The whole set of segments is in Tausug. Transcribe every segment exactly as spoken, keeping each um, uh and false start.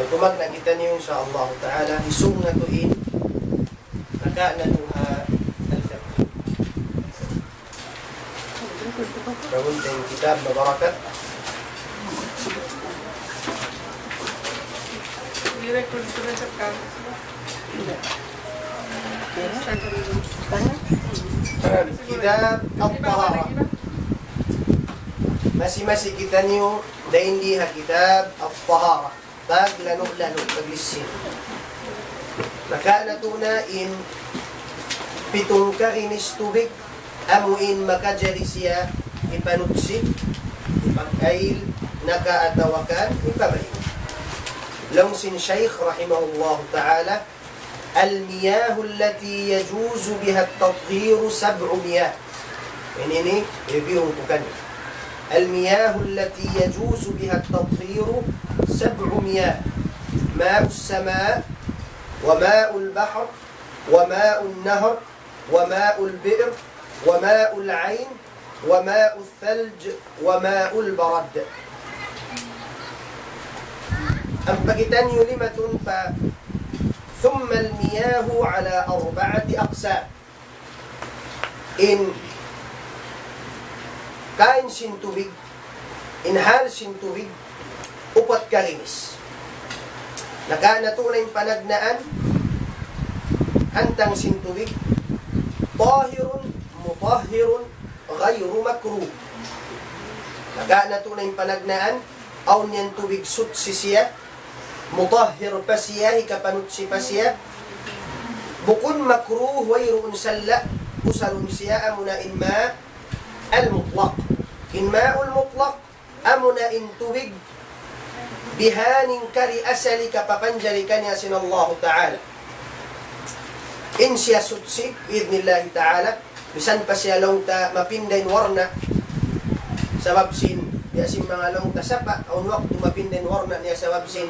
Tumagna' kitaniyu, insya Allah Ta'ala, isung natu' in, maka natu' ha al-fiqh. Daun tayng kitab mabarakat. Kitab At-Tahara. Masi-masi kitaniyu, dayn di ha kitab At-Tahara. Paglanu'-lanu', paglissin. Maka natu' na in pitung karinis tubig, amu in makajari siya hipanutsi, hipag-ayil, naka atawa kan hipabaygu'. Laung sin Shaykh rahimahullahu ta'ala, المياه التي يجوز بها التطهير سبع مياه. Ini, ini, review ku kan. المياه التي يجوز بها التطهير سبع مياه: ماء السماء، وماء البحر، وماء النهر، وماء البئر، وماء العين، وماء الثلج، وماء البرد. Ampa kitaniyu lima tun pa, ثم المياه على أربعة أقسام. In kain sin tubig, in hal sin tubig, upat karinis. Maka natu' na in panagnaan, hantang sin tubig, طاهر مطهر غير مكروه. Maka natu' na in panagnaan, awn yan tubig sutsi siya, mutahhir pa siya, hikapanutsi pa siya. Bukun makruh, wayruun salla', usalun siya, amuna in ma al-mutlaq. In ma'ul mutlaq, amuna in tubig, bihaning kari asali kapapanjari kaniya sin Allahu Ta'ala. In siya sutsi, bi'idhnillahi ta'ala, misan pa siya laung ta mapinda in warna'. Sabab sin, biya' sin manga laung ta sapa', awn waktu mapinda in warna' niya sabab sin,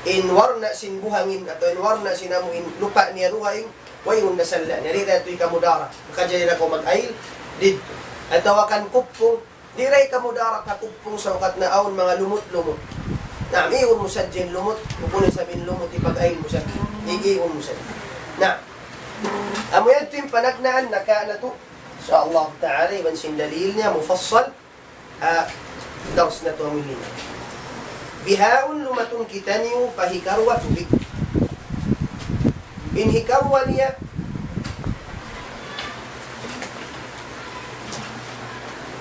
in warna' sin buhangin, atawa in warna' sin amu in lupa' niya dugaing, wayruun da salla' niya, di' da tuud kamudarat. Makajari da kaw mag-ayil, didtu. Atawa kan kupung, di' da kamudarat ha kupung sa ukat na awn manga lumut-lumut. Na, igun mu sadja in lumut, bukun isab in lumut, hipag-ayil mu sadja. Igun mu sadja. Na, amu yan tuud in panagnaan, naka natu'. Insya Allah Ta'ala, iban sin dalil niya, mufassal, ah, dars natu' amu ini. Bihaun lumatun kitaniyu pa hikaruwa tubig. In hikaruwa niya,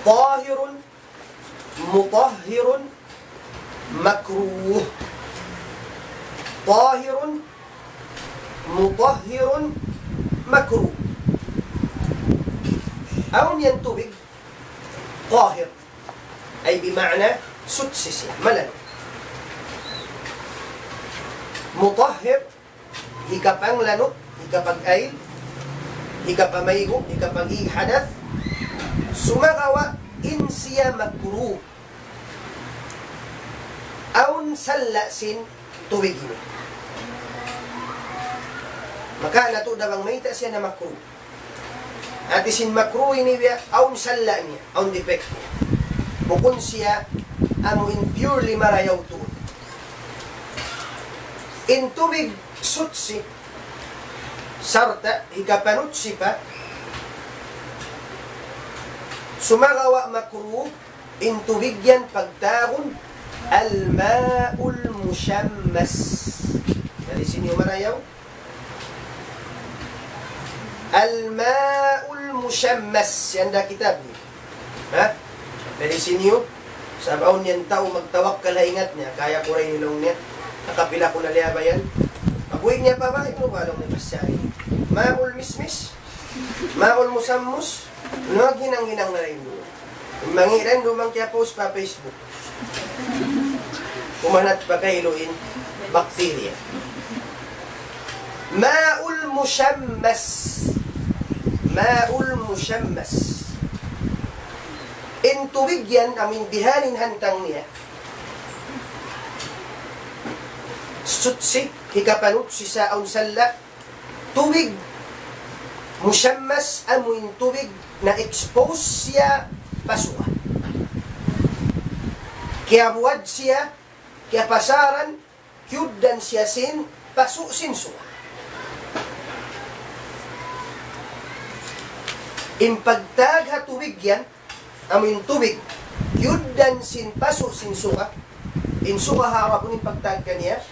طاهر مطهر مكروه. طاهر مطهر مكروه. Awn yan tubig, tahir. Ay bima'na, sutsi siya, malanu'. Mutahhir, hikapanglanu', hikapag-ayil, hikapamaygu', hikapag-ig hadath, sumagawa' in siya makruh. Awn salla' sin tubig ini. Maka natu' da bang mayta' siya na makruh. Hati sin makruh ini biya' awn salla' niya, awn defect niya. Bukun siya amu in purely marayaw tuud. In tubig sutsi, sarta' hikapanutsi pa, sumagawa' makruh, in tubig yan pagtawagun الماء المشمس. Jadi sini marayaw. الماء المشمس. Yan da kitab niya. Ha? Jadi sini, sabab awn yan tau magtawakkal ha ingat niya. Kaya ku ra ini laung niya. Nakapila ku na liyabayan. Pag-uwi' niya pa ba, unu ba laung niya pasari? ماء المشمس. ماء المشمس. Naghinang-hinang na rin doon. Mangi' rin doon mang kiya-post pa Facebook. Kumanat pa kay iluin bakterya. ماء المشمس. ماء المشمس. In tubig yan, amu in bihaun in hantang niya. Sutsi, hikapanutsi sa awn salla', tubig musyammas, amu in tubig na-expose siya pa suga. Kiyabuwad siya, kiyapasaran, kiyugdan siya sin pasu' sin suga. In pagtag ha tubig yan, amu in tubig kiyugdan sin pasu' sin suga. In suga ha Arab, unu in pagtag kaniya?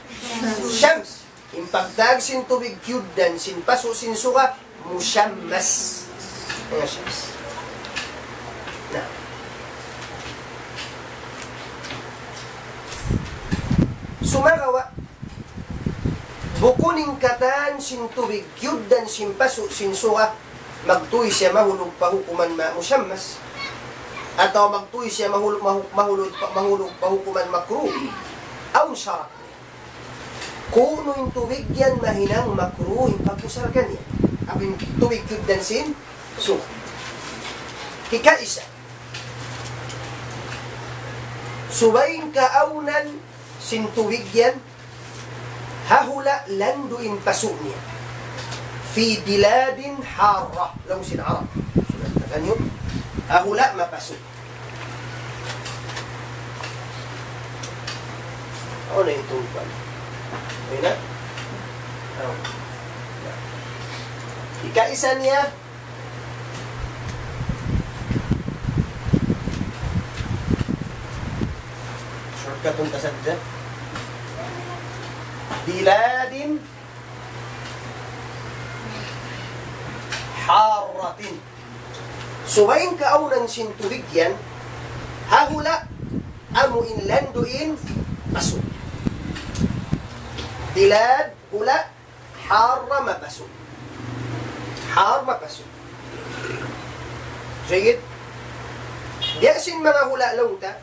Shams. In pagtag sin tubig kiyugdan sin pasu' sin suga, mushammas. Ayan, shams. Na. Sumagawa', bukun in katan sin tubig kiyugdan sin pasu' sin suga, magtuy siya mahulug pa hukuman ma-, mushammas. Atawa magtuy siya mahul-, mahu-, mahulug pa, mahulug pa hukuman makruh. Awn sharat. Kunu' in tubig yan mahinang makruh in pag-usal kaniya. Amu in tubig kiyugdan sin suga. Hikaisa. Subay in kaawnan sin tubig yan, ha hula' landu' in pasu' niya. في بلاد حارة. Laung sin Arab. Sunat na kanyo. Ha hula' mapasu'. Ano na itong pan? Okay na? Oh. Ikaisa niya. Shortcut unta sadja. بلاد حارة. Subay in kaawnan sin tubig yan, ha hula' amu in landu' in pasu'. بلاد, hula', حارة, mapasu'. حار, mapasu'. Jayyid. Biya' sin manga hula' laung ta,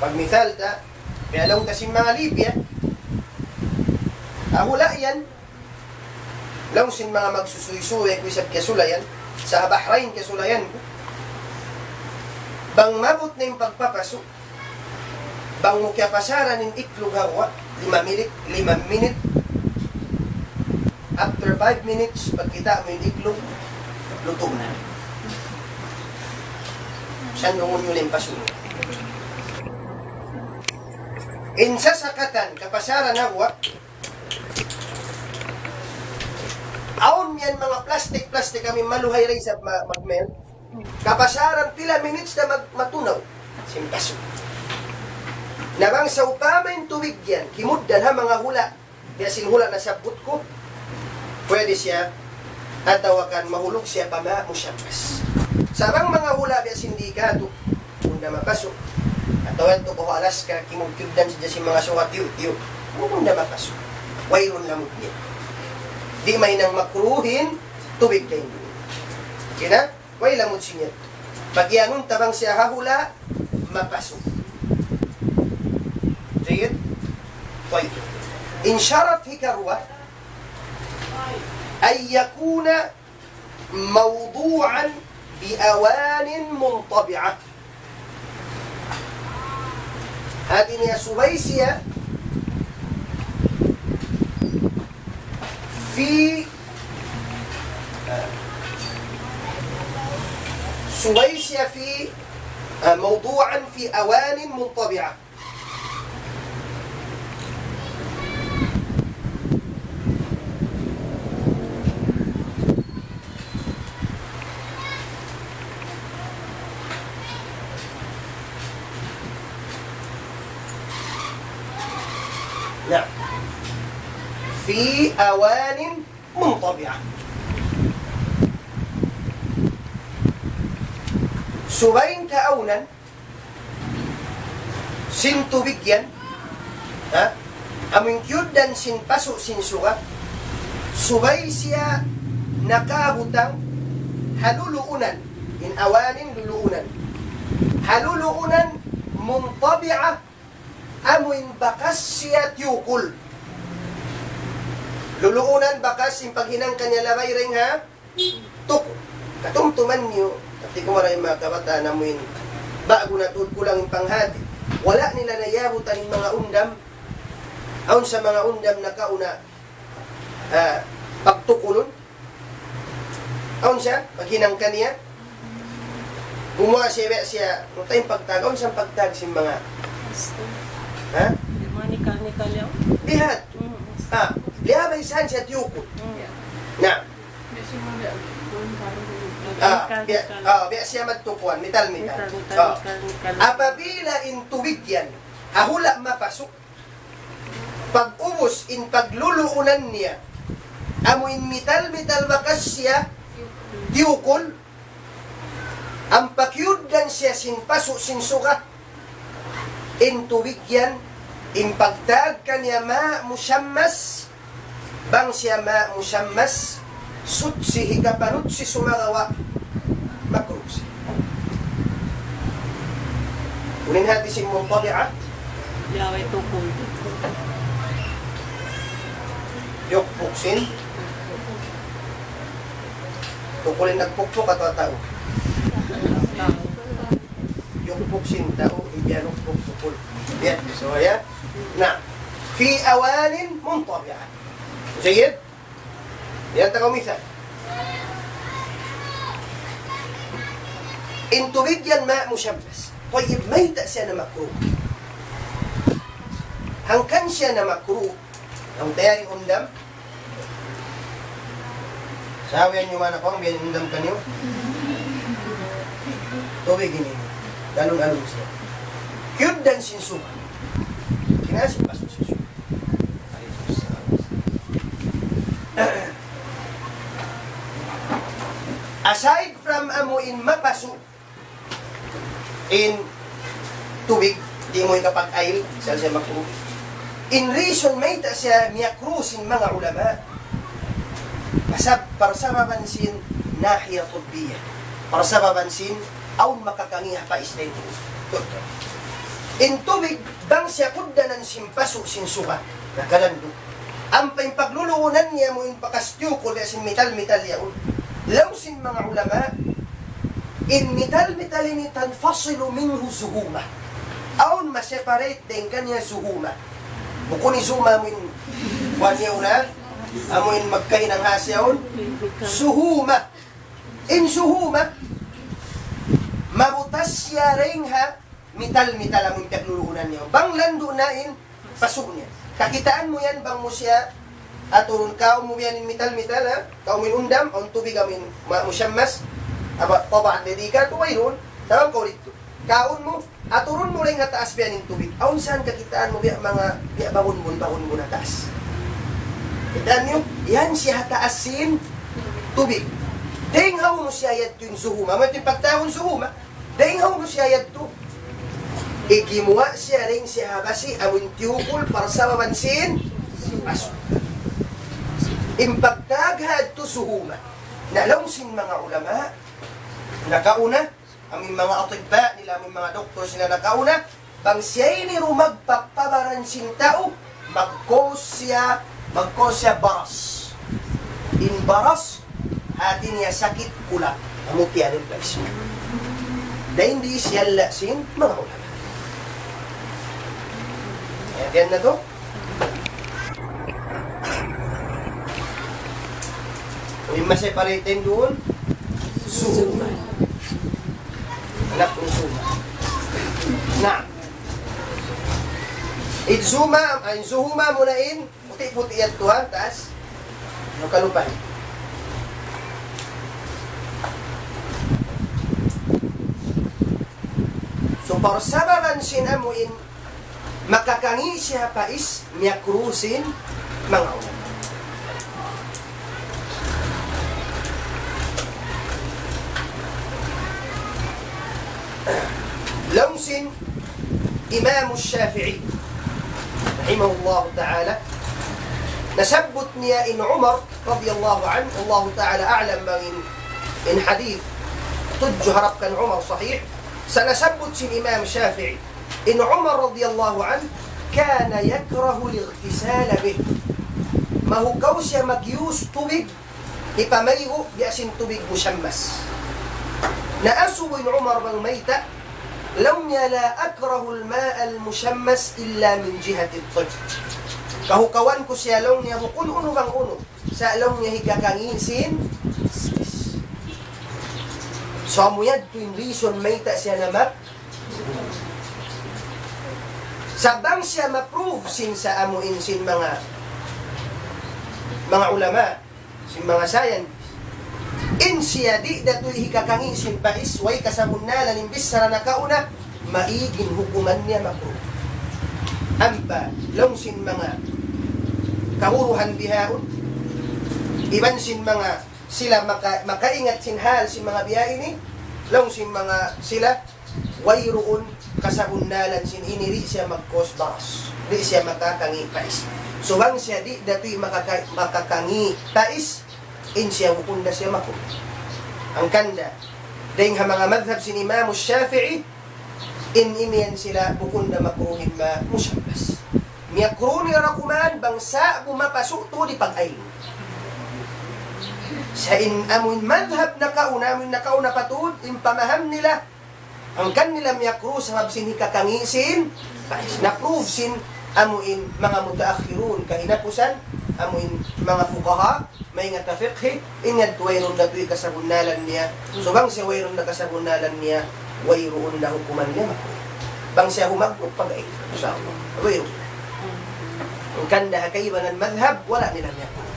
pagmisal ta, biya' laung ta sin manga Libya. Ha hula' yan, laung sin manga magsusuysuy ku isab kasulayan, sa Bahrain kasulayan ku. Bang maabut na in pagpapasu', bang mu kiyapasaran in iklug ha guwa', lima minit, lima minit. After five minutes, pagkita' mu in iklug, lutu' na. Sandungun niyu na in pasu' niya. In sasakatan, kapasaran ha guwa', awn yan manga plastic-plastic amu in maluhay da isab ma-, mag-melt. Kapasaran pila minutes na mag-, matunaw. Sin pasu'. Na bang sawpama in tubig yan, kimugdan ha manga hula', biya' sin hula' nasabbut ku, pwede siya, atawa kan mahulug siya pa ma-, mushammas. Sa' bang manga hula' biya' sin di katu', bukun da mapasu'. Atawa yadtu kaw Alaska, kimugdan sadja sin manga suga tiyu'-tiyu', bukun da mapasu'. Wayruun lamud niya. Di' mahinang makruh in tubig dayn duun. Okay na? Way lamud sin yadtu. Pag-iyanun ta bang siya ha hula', mapasu'. Jayyid? Tayyib. In sharat hikaruwa, أن يكون موضوعا بأوان منطبعة. Hati niya subay siya في, subay siya في, ah, موضوعا في أوان منطبعة. نعم. في أوان منطبعة. Subay in kaawnan sin tubig yan, ha? Amu in kiyugdan sin pasu' sin suga, subay siya nakabutang ha luluunan, in awanin luluunan. Ha luluunan muntabi'a, amu in bakas siya tiyukul. Luluunan bakas in paghinang kaniya labay dayn ha tuku'. Katumtuman niyu, hati ku marayaw in manga kabataan namu' in ba'gu na tuud kulang in panghati. Wala' nila naiyabutan in manga undam. Awn sa manga undam nakauna, ah, pagtukulun. Awn sa, paghinang kaniya. Gumuwa' siya, biya' siya, unu in pagtag, awn sa pagtag sin manga. Ha? Nikal-nikal yan. Biya' hādtu. Mm. Ah, biya' ba isab siya tiyukul. Mm. Na. Biya' siya ma-, ah, biya', ah, biya' siya magtukuan, metal, metal. Metal, metal, ah, metal, metal. Apabila in tubig yan, ha hula' mapasu', pag-ubus in pagluluunan niya, amu in metal, metal bakas siya tiyukul, ampa kiyugdan siya sin pasu' sin suga, in tubig yan, in pagtawag kaniya ma' musammas, bang siya ma' musammas, sutsi hikapanutsi sumagawa', makruh siya. Unu in hati sin muntabi'ah? Yaway tukul. Yukpuk sin. Tukul in nagpukpuk atawa tau? Yukpuk sin tau, in biya' nukpuk tukul. Yan, so, ya. Na, في أوان منطبعة. Jayyid? Yan, tagaw misal. In tubig yan, ma' musammas. Tayyib, mayta' siya na makruh? Hangkan siya na makruh, hangkan tayari undam, sabihan niyu man aku, biya' undam kaniyu. Tubig ini. Dalun-alun siya. Kiyugdan sin suga. Kinasi pasu' sin suga. Aside from amu in mapasu' in tubig, di' mu hikapag-ayil, sa' siya makruh. In reason mayta' siya miyakruh sin manga ulama, pasab-, parsababan sin nahiya tibbiya. Parsababan sin awn makakangi' ha pais dayn duun. In tubig, bang siya kugdanan sin pasu' sin suga, nakalandu'. Ampa in pagluluunan niya amu in bakas tiyukul, biya' sin metal-metal yaun. Laung sin manga ulama, in metal-metal ini تنفصل منه زهومة. Awn ma-separate dayn kaniya zuhuma. Bukun in zuhuma amu in kuwan yaun, ha? Amu in magkahinang hasi yaun. Zuhuma. In zuhuma, mabutas siya dayn ha metal-metal amu in piyagluluunan niya. Bang landu' na in pasu' niya. Kakitaan mu yan bang mu siya aturun, kaun mu yan in metal-metal, ha? Kaun mu in undam, awn tubig amu in ma-, musammas, aba, tabaan na di' ka, tuway duun, sabab kaw didtu. Kaun mu, aturun mu dayn ha taas biya' ini in tubig. Awn saan kakitaan mu biya' manga, biya' bahunbun, bahunbun ha taas. Kitaan niyu, yan siya ha taas sin tubig. Dayn hawnu siya yadtu in zuhuma. Amu yadtu in pagtawagun zuhuma. Dayn hawnu siya yadtu? Gimuwa' siya dayn siya ha basi', amu in tiyukul, parsababan sin pasu'. In pagtawag hadtu zuhuma. Na laung sin manga ulama, nakauna, amu in manga atibba nila, amu in manga doktor nila nakauna, bang siya ini rumagpak pa baran sin tau, mag-cause siya, mag-cause siya baras. In baras, hati niya sakit kulak. Amu tiyan in place. Dayn di siya la sin manga ulama. Ayan, tiyan na to. Unu in ma-separate duun? Zuhuma. Anak ni zuhuma. Na. In zuhuma, in zuhuma muna in puti'-puti' yadtu ha taas. Nukalupan. So, parsababan sin amu in makakangi' siya pais, miyakruh sin manga ulama. Laung sin Imam Shafi'i, rahimahullahu ta'ala, nasabbut niya in Umar radiyallahu anhu, Allahu ta'ala a'lam bang in, in hadith tudju harap kan Umar sahih, sa' nasabbut sin Imam Shafi'i, in Umar radiyallahu anhu, كان يكره الاغتسال به. Mahukaw siya mag-use tubig, hipamaygu', biya' sin tubig musammas. Na asubu in Umar bang mayta', laung niya, لا أكره الماء المشمس إلا من جهة الطب. Kahukawan ku siya laung niya bukun unu bang unu. Sa' laung niya hikakangi' sin. So, amu yadtu in reason mayta' siya namak-, Sa' bang siya ma-prove sin sa amu in sin manga, manga ulama, sin manga scientist, in siya di' da tuud hikakangi' sin pais, way kasabunnalan in bichara nakauna, maig in hukuman niya makruh. Ampa, laung sin manga kaguruhan bihaun, iban sin manga sila maka-, makaingat sin hal sin manga biya' ini, laung sin manga sila, wayruun kasabunnalan sin ini di' siya mag-cause baras. Di' siya makakangi' pais. So bang siya di' da tuud makaka-, makakangi' pais, in siya bukun da siya makruh. Hangkan da, dayng ha manga madhab sin Imam Shafi'i, in imiyan sila bukun da makruh in ma-, mushammas. Miyakruh nila kuman bang sa' bu mapasu' tuud in pag-ail. Sa' in amu in madhab nakauna, amu in nakauna pa tuud, in pamaham nila, hangkan nila miyakruh sabab sin hikakangi' sin pais. Na-prove sin amu in manga mutaakhirun kahinapusan, amu in manga fuqaha, maingat ha fiqh, in yadtu wayruun da tuud kasabunnalan niya. So bang siya wayruun da kasabunnalan niya, wayruun da hukuman niya makruh. Bang siya humagput pag-ail, insya Allah. Wayruun. Hangkan da ha kaibanan madhab, wala' nila miyakruh.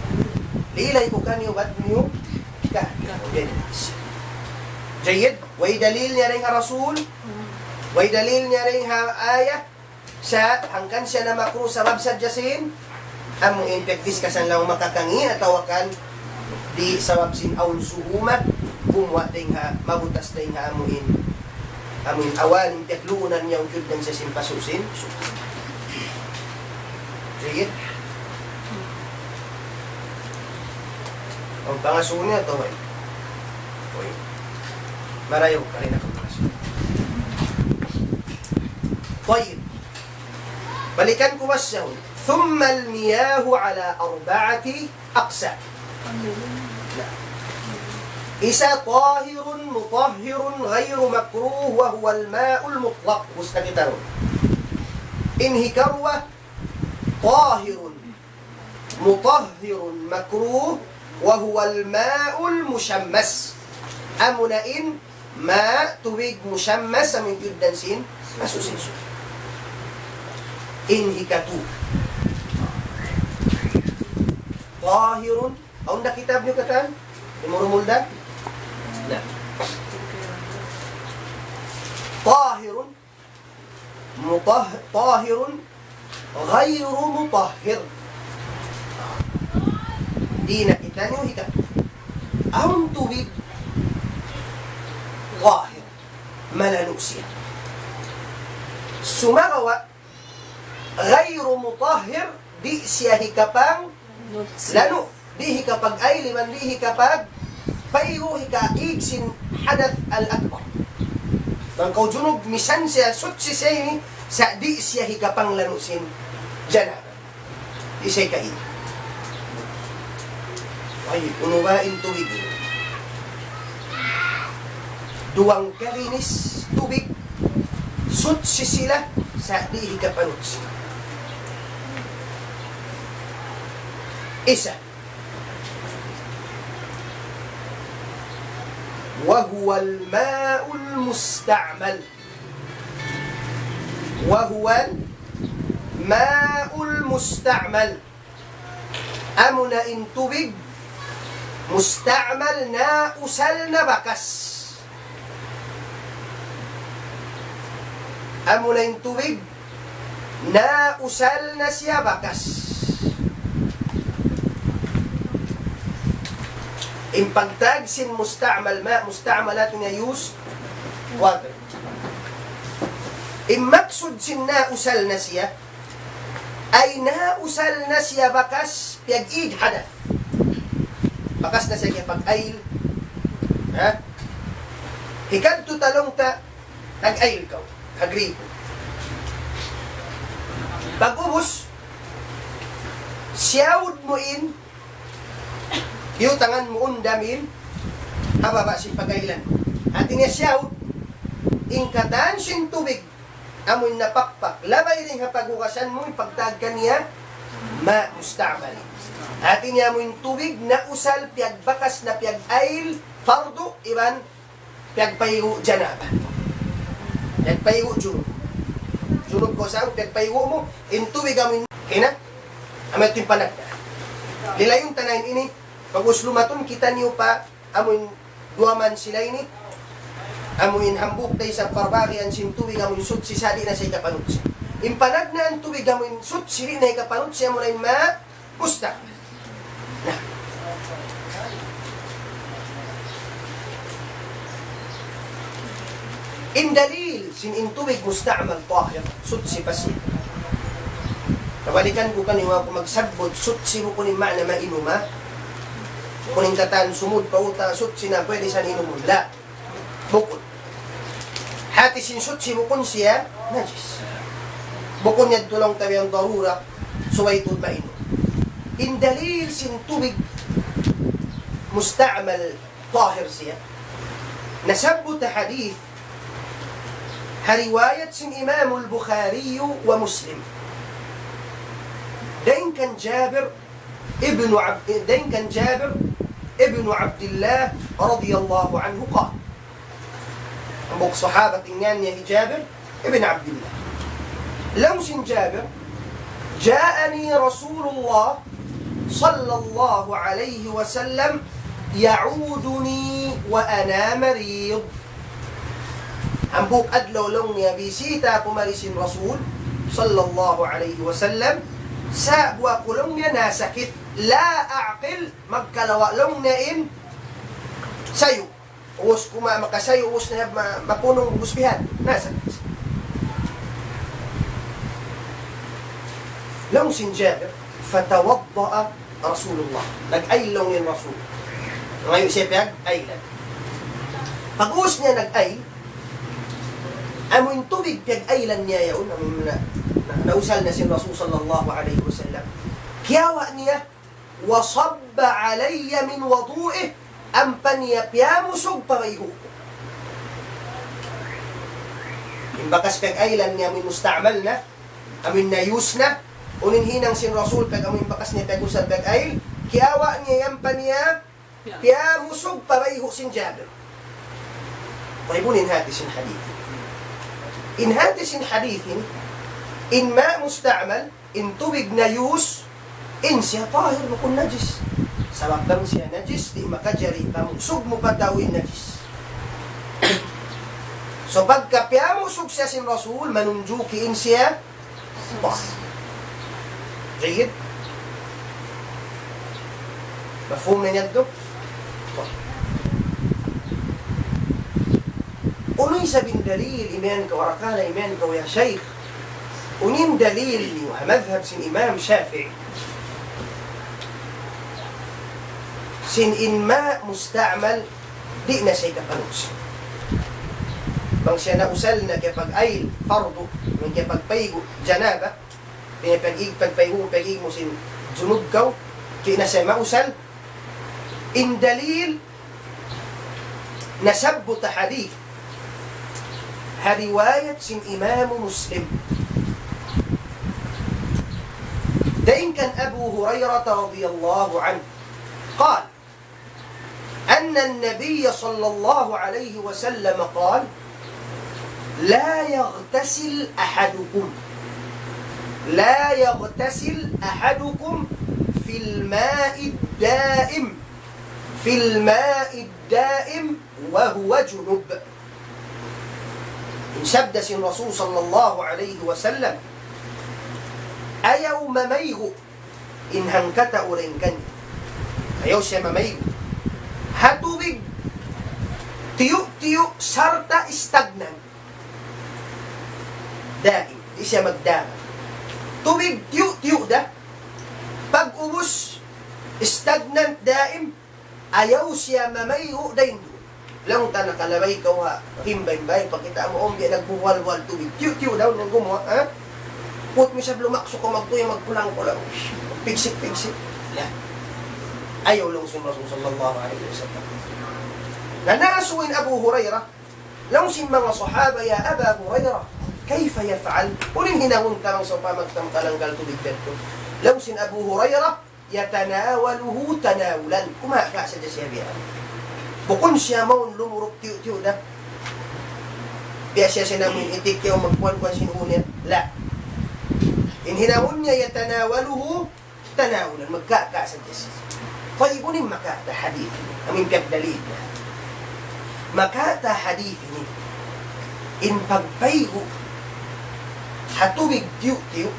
Lilay ku kaniyu, bat niyu ka. Okay. Jayyid. Way dalil niya dayng ha Rasul. Way dalil niya dayng ha ayat. Sa' hangkan siya na makruh sabab sadja sin amu in piyag-discuss-an laung makakangi' atawa kan di' sabab sin awn suhuma, gumuwa' dayng ha, mabutas dayng ha amu in, amu in awal in piyagluunan niya, wujud dan siya sin pasu' sin suhuma. Sige. Ang pangasu niya, ito, eh. Uy. Marayaw, karina ka pangasu. Tayyib. Balikan ku, wasyaun. ثم المياه على أربعة أقسام. Isa, طاهر مطهر غير مكروه وهو الماء المطلق. Ubus na kita ron. In hikaruwa, طاهر مطهر مكروه وهو الماء المشمس. Amuna in ma, tubig, mushammas, amu in kiyugdan sin pasu' sin suchi. In hikatu, طاهر. Awn da kitab niyu katan? Imurumul da? Na. طاهر مطه-، طاهر غير مطهر. Di' na kitaniyu hikatu. Awn tubig طاهر, malanu' siya. Sumagawa', غير مطهر, di' siya hikapang lanu', di' hikapag-ail, iban di' hikapagpaygu', hikaig sin hadath al-akbar. Bang kaw junub, misan siya suchi siya ini, sa' di' siya hikapanglanu' sin janaba. Di' siya hikaig. Ay, unu ba in tubig ini? Duwang kalinis tubig, suchi sila, sa' di' hikapanuchi. Isa. وهو الماء المستعمل. وهو الماء المستعمل. Amuna in tubig musta'mal, nausal na bakas. Amuna in tubig nausal na siya bakas. In pagtawag sin musta'mal, ma musta'mal, hāti niya used water. In maksud sin nausal na siya, ay nausal na siya bakas piyag-ig hadath. Bakas na siya kiyapag-ail. Ha? Hikadtu ta laung ta, nag-ail kaw, ha gripo. Pag-ubus, siyaud mu in, biyutangan mu undam in, ha baba' sin pag-ailan. Hāti niya siyaud, in katan sin tubig, amu in napakpak, labay dayn ha paghugasan mu, in pagtawag kaniya, ma musta'mal. Hāti niya amu in tubig nausal, piyagbakas na piyag-ail, fardu, iban piyagpaygu' janaba. Piyagpaygu' junub. Junub kaw sa, piyagpaygu' mu, in tubig amu in, kina, amu in panagna'. Lilayun ta na in ini, pag'ubus lumatun kitaniyu pa, amu in duwa man sila ini, amu in hambuuk da isab parbahagian sin tubig, amu in suchi sa di' na sa hikapanud siya. In panagnaan tubig, amu in suchi di' na hikapanud siya, amu na in ma, Musta'mal. Na. In dalil sin in tubig musta'mal tahir, suchi pa siya. Kabalikan ku kaniyu, aku magsabbut, suchi bukun in maana mainum, ha? Bukun in katan sumud pa uta', suchi na pwede sa inumun. La. Bukun. Hati sin suchi bukun siya najis. Bukun niya tulung tabi ang darura, subay tuud mainum. In dalil sin tubig musta'mal tahir siya. Nasabbut ha hadith, ha riwayat sin Imam al-Bukhari wa Muslim. Dayn kan Jabir ابن عبد، dayn kan Jabir ibn Abdullah radiyallahu anhu qala. Hambuuk sahabat in ngan niya hi Jabir ibn Abdullah. Laung sin Jabir, جاءني رسول الله صلى الله عليه وسلم يعودني وأنا مريض. Hambuuk adlaw laung niya, bisita aku mari sin Rasul, sallallahu alayhi wasallam, sa'bu aku laung niya nasakit, la a'qil, magkalawa' laung niya in sayu. Ubus ku ma-, makasayu, ubus na ma-, mapunung, ubus bihan. Nasakit. Laung sin Jabir, فتوضأ رسول الله. Nag-ayl laung in Rasul. Mangayu' siya piyag-aylan. Pag'ubus niya nag-ayl, amu in tubig piyag-aylan niya yaun, amu na, na, nausal na sin Rasul sallallahu alayhi wasallam. Kiyawa' niya, وصب علي من وضوئه, ampa niya piyamusug pa bayhu'. In bakas piyag-aylan niya amu in musta'mal na, amu in na-use na, unu in hinang sin Rasul, pag amu in bakas niya piyag-usal piyag-ayl, kiyawa' niya yan pa niya, piyamusug pa bayhu' sin Jabir. Tayyib, unu in hati sin hadith? In hati sin hadith ini, in ma' musta'mal, in tubig na-use, in siya tahir, bukun najis. Sabab bang siya najis, di' makajari pamusug mu pa tau in najis. So, pagka piyamusug siya sin Rasul, manunjuki in siya tahir. Jayyid? Mafhum na niya yadtu? Unu isab in dalil, imiyan kaw arakala', imiyan kaw ya shaykh. Unu in dalil niyu ha madhhab sin Imam Shafi'i, sin in ma' musta'mal, di' na siya hikapanud. Bang siya nausal na kiyapag-ayl, fardu, bang kiyapagpaygu', janaba, di' na pag-ig-, pagpaygu', pag-ig mu sin junub kaw, di' na siya mausal. In dalil, nasabbut ha hadith, ha riwayat sin Imam Muslim. Dayn kan Abu Hurairah radiyallahu anhu. قال: أن النبي صلى الله عليه وسلم قال: لا يغتسل أحدكم، لا يغتسل أحدكم في الماء الدائم، في الماء الدائم وهو جنب. In sabda sin Rasul sallallahu alayhi wasallam, ayaw mamaygu' in hangkatau dayn kaniyu. Ayaw siya mamaygu' ha tubig tiyu'-tiyu' sarta' stagnant. Daim. Di' siya magdaman. Tubig tiyu'-tiyu' da. Pag'ubus, stagnant daim. Ayaw siya mamaygu' dayn duun. Laung ta nakalabay kaw ha rimba-rimba, pagkita' mu, awn biya' nagbubuwal-buwal tubig. Tiyu'-tiyu' daw in gumuwa', ha? Put misab lumaksu kaw magtuy, magkulang-kulang. Pigsik-pigsik. La. Ayaw laung sin Rasul sallallahu alayhi wasallam. Na nasubu in Abu Hurairah, laung sin manga sahaba, يا أبا هريرة، كيف يفعل؟ Unu in hinangun ta bang sawpama magtamkalanggal tubig yadtu? Laung sin Abu Hurairah, يتناوله تناولا. Kumaga' sadja siya biya' yan. Bukun siya mawn lumuruk tiyu'-tiyu' da. Biya' siya sin amu in itik yaun magkuan-kuan sin unu niya. La. In hinangun niya, يتناوله تناولا. Magkaka' sadja siya. Tayyib, unu in makata' hadith ini? Amu in piyagdalil niya. Makata' hadith ini in pagpaygu' ha tubig tiyu'-tiyu'.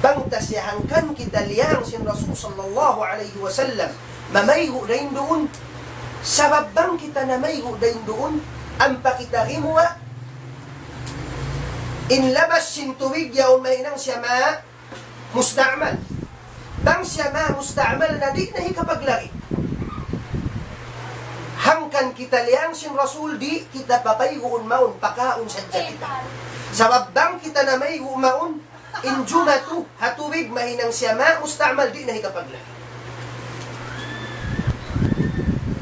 Bang ta siya hangkan kita liyang sin Rasul sallallahu alayhi wasallam mamaygu' dayn duun. Sabab bang kita namaygu' dayn duun, ampa kita gimuwa', in labas sin tubig yaun mahinang siya ma' musta'mal. Bang siya ma' musta'mal na, di' na hikapaglagi'. Hangkan kita liyang sin Rasul, di' kita papayguun mawn, pakaun sadja kita. Sabab bang kita namaygu' mawn, in jumatu ha tubig mahinang siya ma' musta'mal, di' na hikapaglagi'.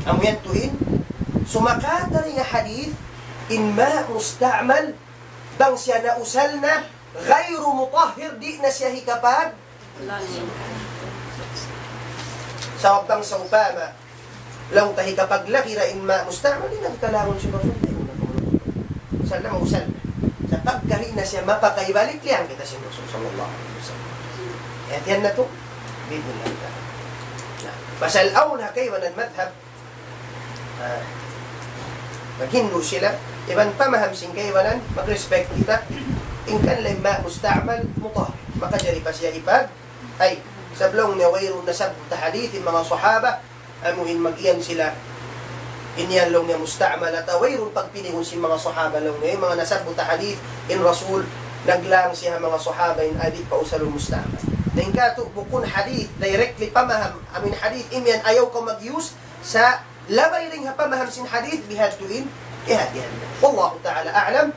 Amu yan tuud in sumakat dayn ha hadith, in ma' musta'mal, bang siya nausal na, ghayru mutahhir, di' na siya hikapag-, sabab bang sawpama, laung ta hikapaglagi' da in ma' musta'mal, di' na kita langun sin Rasul, di' na kita langun. Usal na, mausal na. Sa' pagka di' na siya mapakaibalik, liyang kita sin Rasul sallallahu alayhi wasallam. Hātihan natu', bi'idhnillah ta'ala. Na, pasal awn ha kaibanan madhab, ah, maghindu' sila, iban pamaham sin kaibanan, mag-respect kita, in kan lay ma' musta'mal, mutahhir. Makajari pa siya hipag-, ay, sabab laung niya wayruun nasabbut ha hadith in manga sahaba, amu in mag-iyan sila, in yan laung niya musta'mal, atawa wayruun pagpiliun sin manga sahaba laung niya, in manga nasabbut ha hadith, in Rasul, naglang siya ha manga sahaba in di' pa usalun musta'mal. Na in katu', bukun hadith, directly pamaham, amu in hadith, in yan ayaw kaw mag-use, sa' labay dayn ha pamaham sin hadith, bihadtu in, kiyahātihan. Wallahu ta'ala a'lam.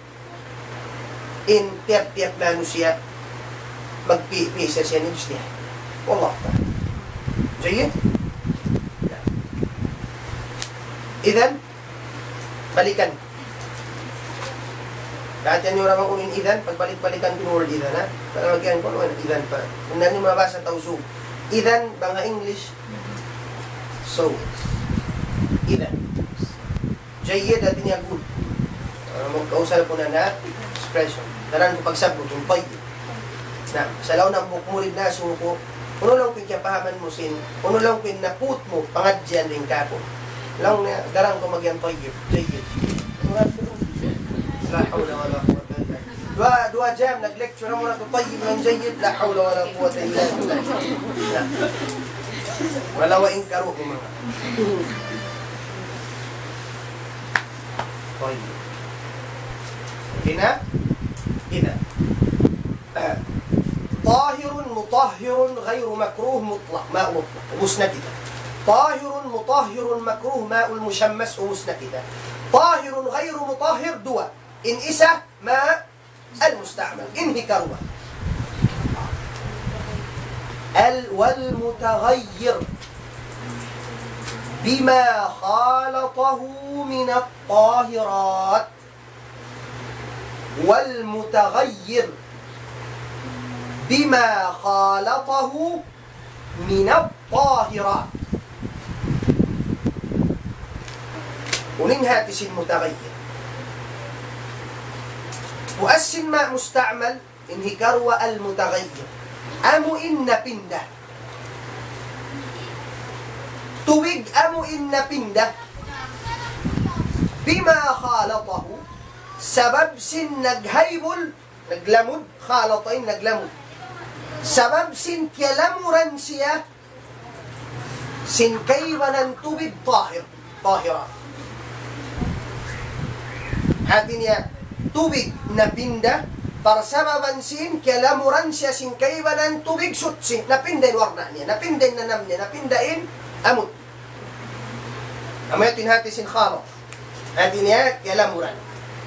In tiyap-tiyap manusiya', magpi-, pisa siya in ijtihad. Wallahu ta'ala. Jayyid? Idhan, balikan. Hātihan niyu ra bang unu in idhan, pagbalik-balikan ku in word idhan, ha? Para magiyan ku, unu in idhan pa. Kung nani mabasa tau so. Idhan, bang ha English. So. Idhan. Jayyid, hāti niya good. Ah, magkausal ku na na expression. Daran ku pagsabbut, in tayyib. Na, sa' laung niya hambuuk murid nasubu ku, unu laung ku in kiyapahaman mu sin, unu laung ku in naput mu, pangadjian dayn kāku'. Laung niya, daran ku magiyan tayyib, jayyid. La hawla wala quwwata illa billah. Duwa, duwa jam nag-lecture, amu na tuud tayyib iban jayyid, la hawla wala quwwata illa billah. Na. Wala' wa in karu' mu manga. Tayyib. Hina? Hina. طاهر مطهر غير مكروه مطلق. ماء مطلق. Ubus na kita. طاهر مطهر مكروه ماء المشمس. Ubus na kita. طاهر غير مطهر, duwa. In isa, ماء المستعمل. In hikaruwa. Al-, والمتغير بما خالطه من الطاهرات. والمتغير بما خالطه من الطاهرات. Unu in hāti sin mutaghayyir? Puas sin ma' musta'mal, in hikaruwa al-mutaghayyir. Amu in napinda. Tubig amu in napinda. بما خالطه, sabab sin naghaybul, naglamud, khalata in naglamud. Sabab sin kiyalamuran siya sin kaibanan tubig tahir, tahirat. Hāti niya, tubig napinda, parsababan sin kiyalamuran siya sin kaibanan tubig suchi, napinda in warna niya, napinda in nanam niya, napinda in amut. Amu yadtu in hāti sin khalat. Hāti niya, kiyalamuran.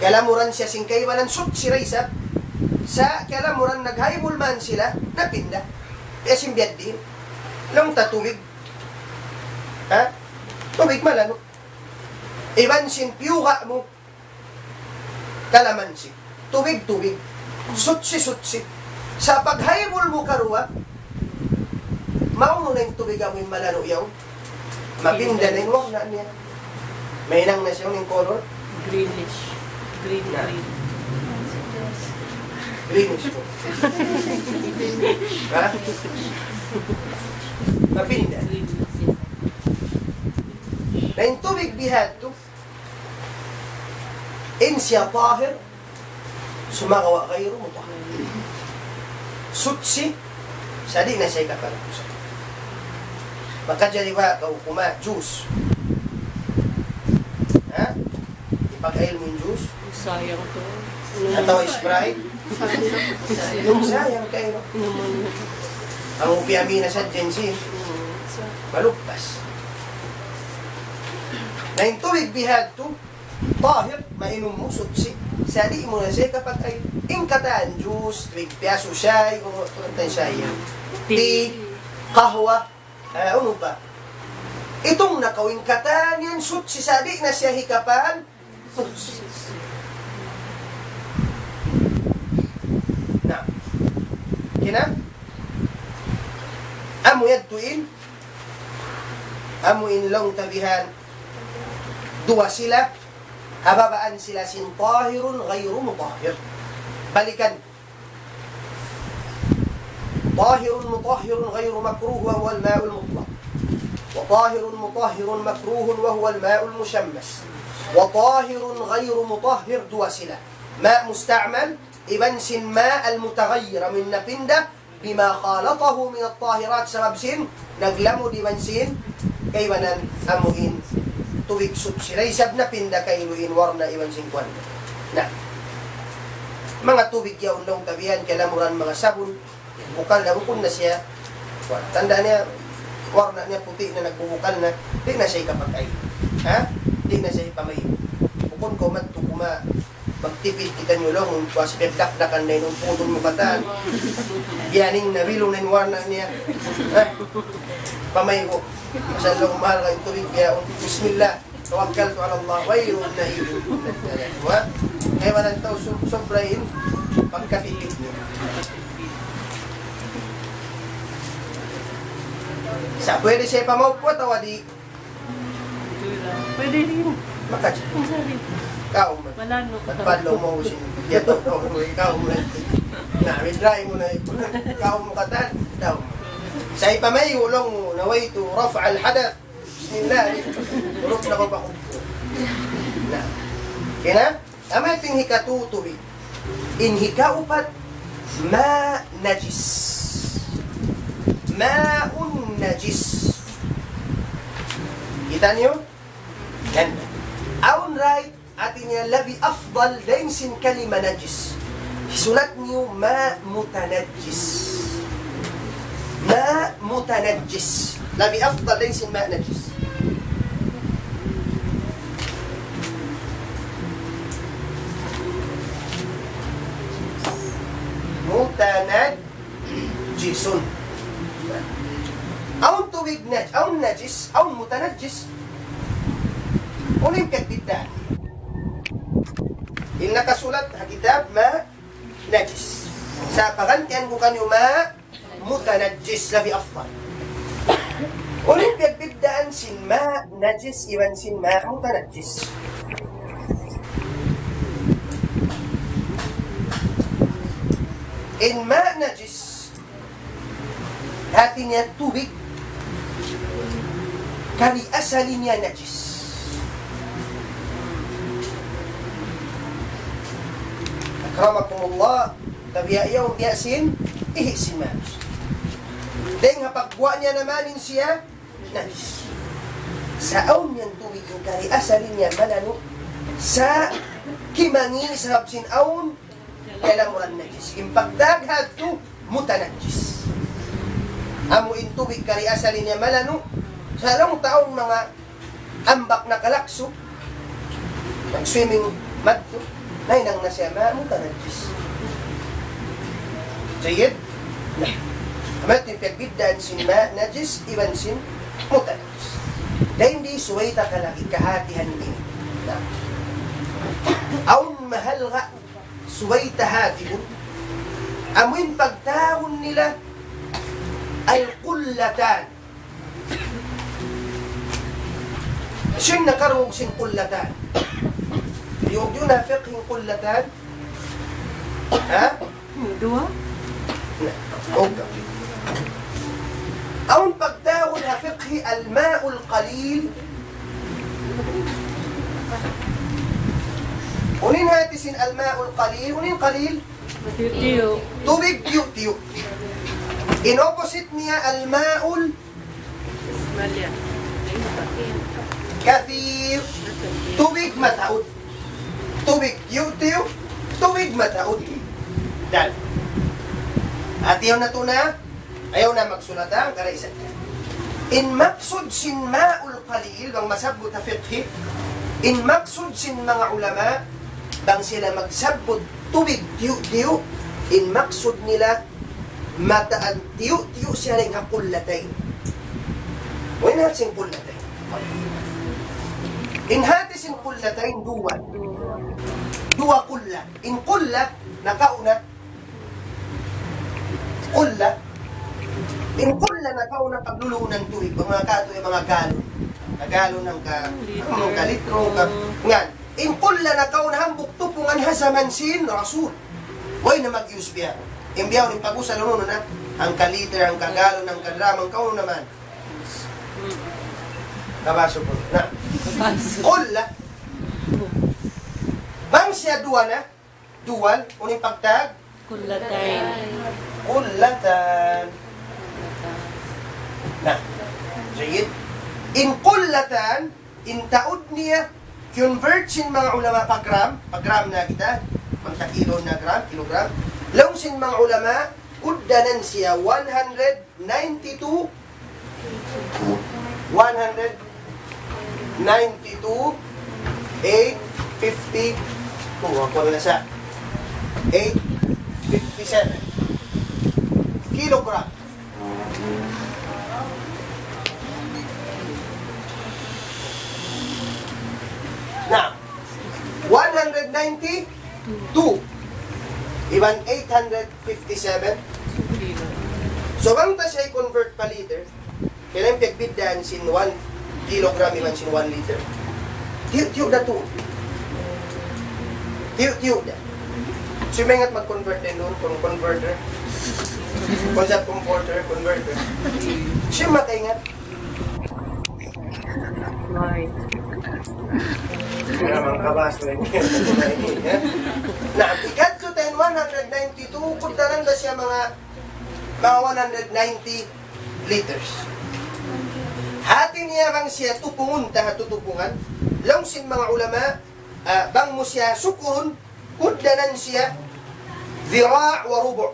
Kiyalamuran siya sin kaibanan suchi da isab. Sa' kiyalamuran naghaybul man sila, napinda. Biya' sin biya' diin. Laung ta tubig. Ha? Tubig malanu'. Iban sin piyuga' mu, kalamansi. Tubig, tubig. Suchi, suchi. Sa' paghaybul mu karuwa, maunu na in tubig amu in malanu' yaun. Mapinda na in warna niya. Mahinang na siya in color. Greenish. Green, na. Green. Greenish po. Ha? Mapinda. Green. Na in tubig bihadtu, in siya tahir, sumagawa' ghayru mutahhir. Suchi, sa' di' na siya hikapag-usal. Makajari ba kaw kumaun juice? Ha? Hipag-ayil mu in juice? Sayang tuud. Atawa Sprite? Sayang. Sayang kaymu. Naman. Amu piyami na sa Gen Z. Malugtas. Na in tubig bihadtu, tahir, mainum mu, suchi. Sa' di' mu na siya hikapag-ayil. In katan juice, tubig piyasu, shay, o, tuwan tan shay yan. Tea. Tea, kahwa, eh, unu pa. Itung na kaw in katan yan, suchi, sa' di' na siya hikapag-, na. Kina? Amu yadtu in, amu in laung ta bihan, duwa sila, ha babaan sila sin tahirun ghayru mutahhir. Balikan. طاهر مطهر غير مكروه وهو الماء المطلق. وطاهر مطهر مكروه وهو الماء المشمس. وطاهر غير مطهر duwa sila. ماء مستعمل, iban sin ماء المتغير, amu in napinda, بما خالطه من الطاهرات, sabab sin naglamud iban sin kaibanan amu in tubig suchi. Na isab napinda kailu in warna' iban sin kuwan. Na. Manga tubig yaun laung ta bihan, kalamuran manga sabun, bukal na, bukun na siya. Tanda' niya, warna' niya puti' na, nagbubukal na, di' na siya hikapag-ayil. Ha? Di' na siya hipamayigu. Bukun kaw madtu kuma, magtipid kitaniyu laung, kuwas piyagdakdakan na in umputun mu katan. Biyaning na, bilung na in warna' niya. Ha? Pamayigu. Masya Allah, mahal ka in tubig bihaun. Bismillah. توكلت على الله. Wayruun na in. Wa? Kaya walang tau sub-, subrahin pagkatipid niya. Sa' pwede siya pamaupo atawa di'? Pwede rin. Maka-, ang sabi. Ikaw, ma-, malano. Magpadlo mu sin, yato, ikaw, ikaw, ma-, na, midray mu na, ikaw mu katan, ikaw. Sa' ipamayigu laung mu, نويت رفع الحدث. Bismillah. Turuk na kaw pa kubul. Na. Okay na? Amu in hikatu tubig. In hikaupat, ماء نجس. ماء نجس. Kita' niyu? Yan. Awn right, hati niya labi afdal dayn sin kalima najis. Hisulat niyu ماء متنجس. ماء متنجس. Labi afdal dayn sin ماء نجس. متنجس. Awn tubig naj-, awn najis, awn mutanajjis. Unu in pagbiddaan? In nakasulat ha kitab ماء نجس. Sa' pagantian ku kaniyu ماء متنجس, labi afdal. Unu in pagbiddaan sin ماء نجس iban sin ماء متنجس? In ماء نجس, hati niya tubig, kari asali niya najis. Akramakumullah, tabiya' yaun biya' sin, ihi' sin manusiya'. Dayng ha pagguwa' niya na man in siya, najis. Sa' awn yan tubig in kari asali niya malanu', sa' kimangi' sabab sin awn kalamuran najis. In pagtawag hadtu mutanajjis. Amu in tubig kari asali niya malanu', sa' laung ta awn manga ambak nakalaksu, nag-swimming madtu, nahinang na siya ماء متنجس. Jayyid? Na. Amu in pagbiddaan sin ماء نجس iban sin mutanajjis. Dayn di subay ta kalagi kahatihan ini. Na. Awn mahalga' subay ta hatiun. Amu in pagtawagun nila القلتان. Hisiyu in nakarungug sin قلتان? Yun, yun na fiqh in qullatan. Ha? Duwa? Na, okay. Awn pagtawagun ha fiqh al-ma'ul qalil. Unu in hati sin al-ma'ul qalil? Unu in qalil? Tiyu'-tiyu'. Tubig tiyu'-tiyu'. In opposite niya, al-ma'ul kathir. Tubig mataud. Tubig tiyu'-tiyu'. Tubig mataud. Dan. Hati niya na tu na. Ayaw na magsulat, ha? Kara isa. In maksud sin ma'ul qalil, bang masabbut ha fiqh, in maksud sin manga ulama, bang sila magsabbut tubig tiyu'-tiyu', in maksud nila, mataan tiyu'-tiyu' siya dayn ha qullatayn. Unu in hati sin qullatayn? In hati sin qullatayn, duwa. Duwa qulla. In qulla, nakauna, qulla. In qulla nakauna pagluluunan tubig, bang manga katu' in manga galon. Ka galon hangka, hangka litro, hangka, ngan. In qulla nakauna hambuuk tupungan ha jaman sin Rasul. Way na mag-use biya'. In biya' ini in pag-usal unu na, hangka liter, hangka galon, hangka drum, hangka unu na man. Kabasu ku. Na. Qulla. Bang siya duwa na, dual, unu in pagtawag? Qullatayn. Qullatan. Na. Jayyid. In qullatan, in taud niya, convert sin manga ulama pa gram, pa gram na kita, bang ta kilo na gram, kilogram. Laung sin manga ulama, kugdanan siya one hundred ninety-two, one hundred ninety-two, eight fifty, oh, ako na siya, eight fifty-seven kilogram. Na, one hundred ninety-two iban eight hundred fifty-seven. So, bang ta siya i-convert pa liter, kailan piyagbiddaan sin one kilogram iban sin one liter? Tiyu'-tiyu' da tu. Tiyu'-tiyu' da. Siya maingat mag-convert duun, kung converter. Kung sa converter, converter. Siya makaingat. Right. Kaya mangkabas na yun. Na, ikadtu ta in one hundred ninety-two, kugdanan da siya manga, manga one hundred ninety liters. Hati niya bang siya tupungun, ta ha tutupungan. Laung sin manga ulama, ah, bang mu siya sukurun, kugdanan siya, dhira' wa rubu'.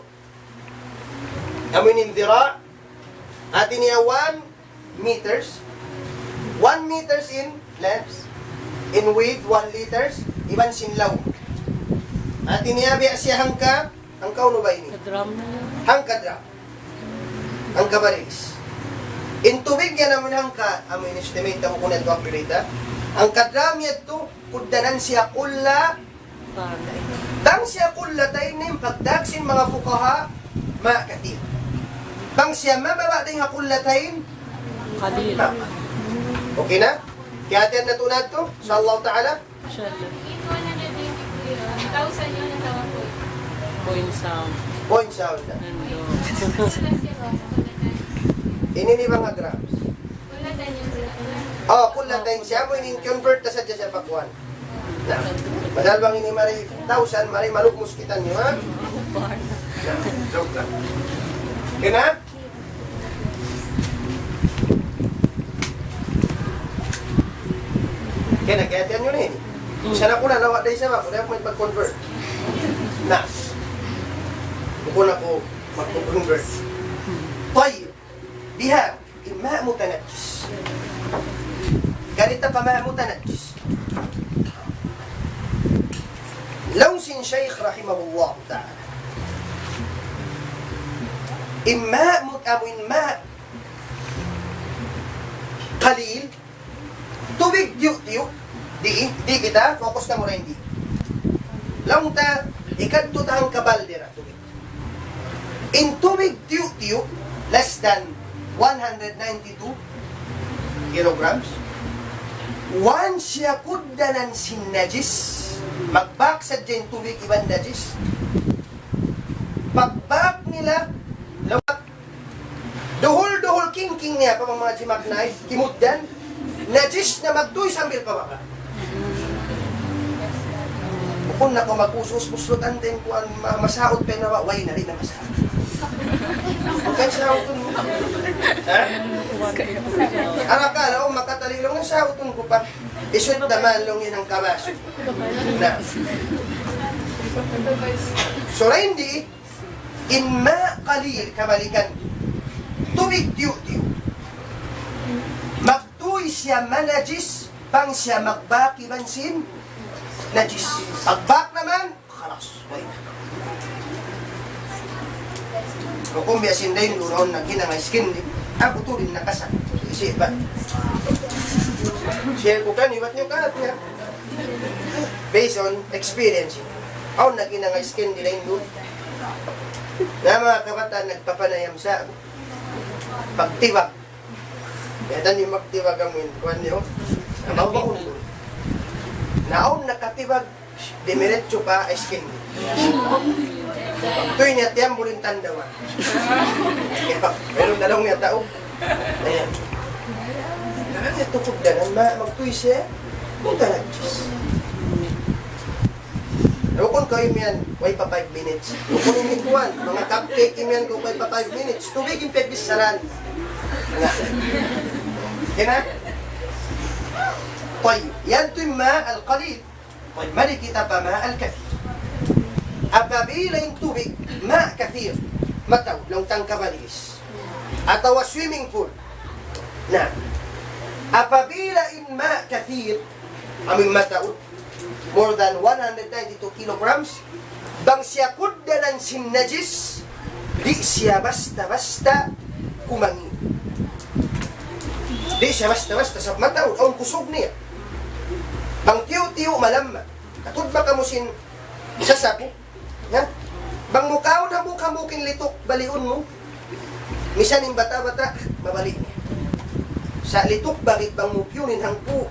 Amu in dhira', hati niya one meters. One meters in length, in width, one liters, iban sin laung. Hati niya biya' siya hangka, hangka unu ba ini? Hangka drum na yan. Hangka drum. Hangka barilis. In tubig yan amun hangka, amun estimate, amu kunu' yadtu accurate, ha? Hangka drum yadtu, kugdanan siya qulla Bang siya qullatayn in pagtawag sin manga fuqaha, ma' kathir. Bang siya mababa' dayn ha qullatayn, qalil. Ma'. Okay na? Kiyahatihan natu' na yadtu, insha Allah ta'ala. Insha Allah. Point sound. Point sound na. Nando. Ini in manga grams. Oh, qullatayn siya, amu in convert na sadja siya pa kuwan. Na, padahal bang ini mari thousand, mari malugmus kitaniyu, ha? Na, joke lang. Kena? Kena, kiyahatihan niyu na ini. Sana ku na, lawa' da isab aku, di' aku may pag-convert. Na, bukun aku mag-convert. Tayyib. Biha. In ma' mutanajjis. Karita' pa ma' mutanajjis. Laung sin Shaykh rahimahullah ta'ala. In ma' mut-, amu in ma' qalil, tubig tiyu'-tiyu', di', di' kita, focus ta mura in di'. Laung ta, ikadtu ta hangka balde ra, tubig. In tubig tiyu'-tiyu', less than one hundred ninety-two kilograms. Once siya kugdanan sin najis, Magbak sadja in tubig iban najis. Pagbak nila, lawak. Duhul-duhul kingking niya pa manga jimaknay, kimugdan, najis na magtuy sambil pababa. Bukun na kaw mag-usus-uslutan din kuwan, ma-, masaut pa na ba? Way na rin na masaut. Bukun sautun mu. Ha? Arakala', o, makatalilung na sautun ku pa. Isut naman lung in hangka basu. Na. So, lain di, in ma' qalil, kabalikan. Tubig tiyu'-tiyu'. Magtuy siya manajis, bang siya magbak iban sin najis. Pagbak naman, khalas, way na. Hukum biya' sin dayn duun, awn naghinang ha iskin di'. Aku tuud in nakasa. Isi' ba? Share ku kan, iwat niyu kahat niya. Based on experience. Awn naghinang ha iskin di' dayn duun. Na manga kabataan nagpapanayam sa aku. Pagtibak. Yatan in magtibak amu in, kuwan niyu. Ang mabakun duun. Na awn nakatibak, dimiretso pa iskin. Tuy niya tiyambul in tandawan. Pero dalawang niya tau. Ayan. Naka niya tukod na, ma-, magtuy siya. Punta na, Diyos. Bukun kaw imiyan, way pa five minutes. Bukun imiyan kuwan, manga cupcake imiyan kaw way pa five minutes. Tubig in pagbisaran. Na. Kena? Tayyib. Yan tuud in ma' al-qalil. Tayyib, mari kita pa ma' al-kathir. Apabila in tubig, ma' kathir, mataud, laung ta hangka balilis. Atawa swimming pool. Na. Apabila in ma' kathir, amu in mataud, more than one hundred ninety-two kilograms, bang siya kugdanan sin najis, di' siya basta-basta kumangi'. Di' siya basta-basta, sabab mataud, awn kusug niya. Bang tiyu'-tiyu' malamma. Katud ba kamu sin sasapu? Ha? Bang mu kaun hambuuk-hambuuk in lituk, baliun mu. Misan in bata'-bata', mabali' niya. Sa' lituk bagit bang mu piyun in hangpu',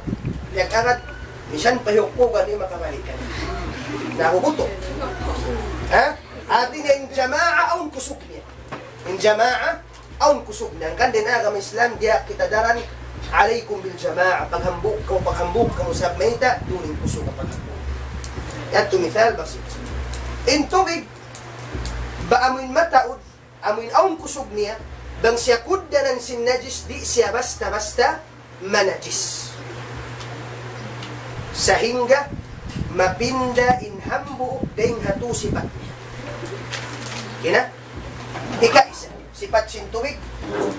liyak agad, misan pa hiyukpu' gani makabali' ka. Nagugutu'. Ha? Hati niya in jamaa awn kusug niya. In jamaa awn kusug niya. Hangkan dayn ha agama Islam, diya kita daran, عليكم بالجماعة. Paghambuuk kamu, paghambuuk kamu sabab mayta', duun in kusug ha paghambuuk. Yadtu misal basit. In tubig, ba amuin mataud, amuin awn kusug niya, bang siya kugdanan sin najis, di' siya basta-basta manajis. Sahingga mapinda in hambuuk dayn ha tū sipat niya. Kina? Ikaisa, sipat sin tubig,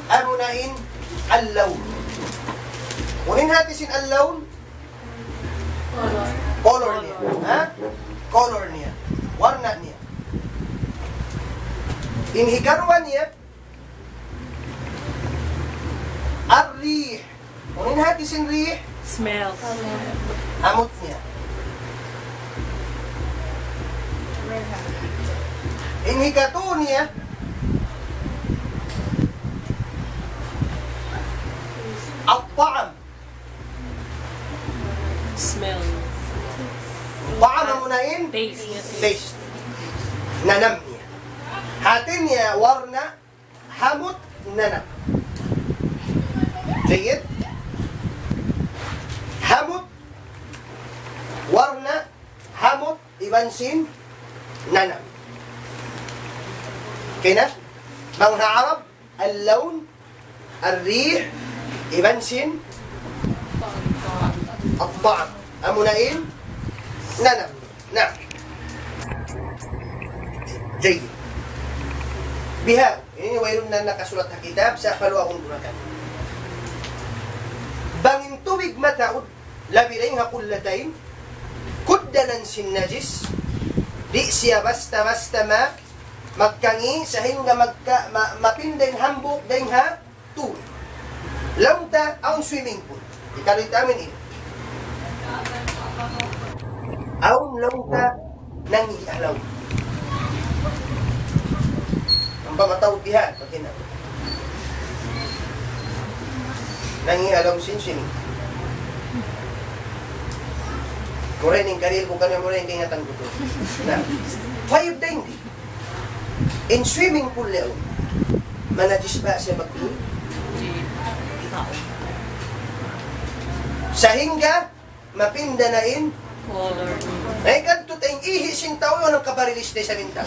amuna in al-lawn. Unu in hati sin al-lawn? Color niya. Ha? Color niya. Warna niya. In hikaruwa niya, ar-rih. Unu in hati sin rih? Smell. Hamut niya. In hikatū niya, at-ta'am. Smell. Ta'am amuna in? Taste. Taste. Nanam niya. Hati niya warna, hamut, nanam. Jayyid. Hamut, warna, hamut, iban sin nanam. Kina? Bang ha Arab, al-lawn, ar-rih, iban sin at-ta'am. Amuna in nanam. Na. Jayyid. Biha, ini wayruun na nakasulat ha kitab, sa' paluagun ku na kaniyu. Bang in tubig mataud, labi dayn ha qullatayn, kugdanan sin najis, di' siya basta-basta ma-, magkangi', sahingga magka-, ma-, mapinda in hambuuk dayn ha tū. Laung ta, awn swimming pool. Ikaruwa ta amin ini. Awn laung ta, nangi' ha lawm. Ampa mataud bihan, paghinang. Nangi' ha lawm sin swimming pool. Mura in karihil ku kaniya, mura in kaingatan ku tuud. Na, five dayn di. In swimming pool yaun, manajis ba siya magtuy? Sahingga, mapinda na in. Color. Na, ikan tuud in ihi' sin tau, yaun in kabarilis da isab in tau.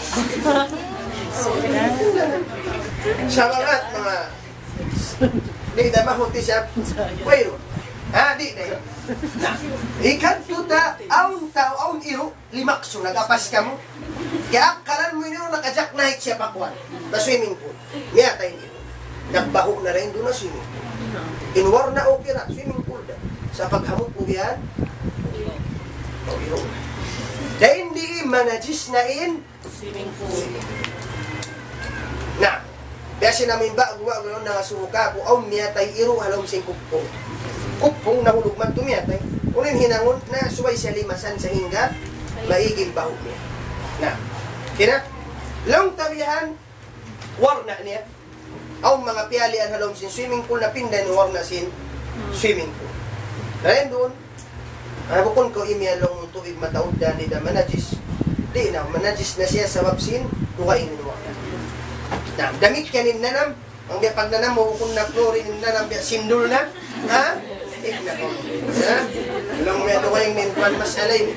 Sa' manga, manga, di' da mahuti siya. Wayruun. Ha, di' da. Na, ikan tuud, awn tau, awn iru', limaksu, nagapas kamu. Kaya akkalan mu ini, nakajak naik siya pa kuwan. Pa swimming pool. Miyatay in iru'. Nagbahu' na dayn duun ha swimming pool. In warna' okay ra, swimming pool da. Sa' paghamut mu yan, oh, iru'. Dayn di manajis na in swimming pool. Na, biya' sin amu in ba'gu-ba'gu yaun nangasubu kāku', awn miyatay iru' ha lawm sin kupung. Kupung nahulug madtu miyatay. Unu in hinangun na subay siya limasan sahingga maig in bahu' niya. Na, kina, laung ta bihan, warna' niya. Awn manga piyalian ha lawm sin swimming pool, napinda in warna' sin swimming pool. Dayn duun, ah, bukun kaw imiyan laung mu tubig mataud da, di' da manajis. Di' na, manajis na siya sabab sin dugaing in warna'. Na, damikkiyan in nanam, bang biya' pagnanam mu, bukun na chlorine in nanam, biya' sindul na. Ha? Ig na kaw. Ha? Laung mu yan, dugaing in kuwan, mas'ala ini.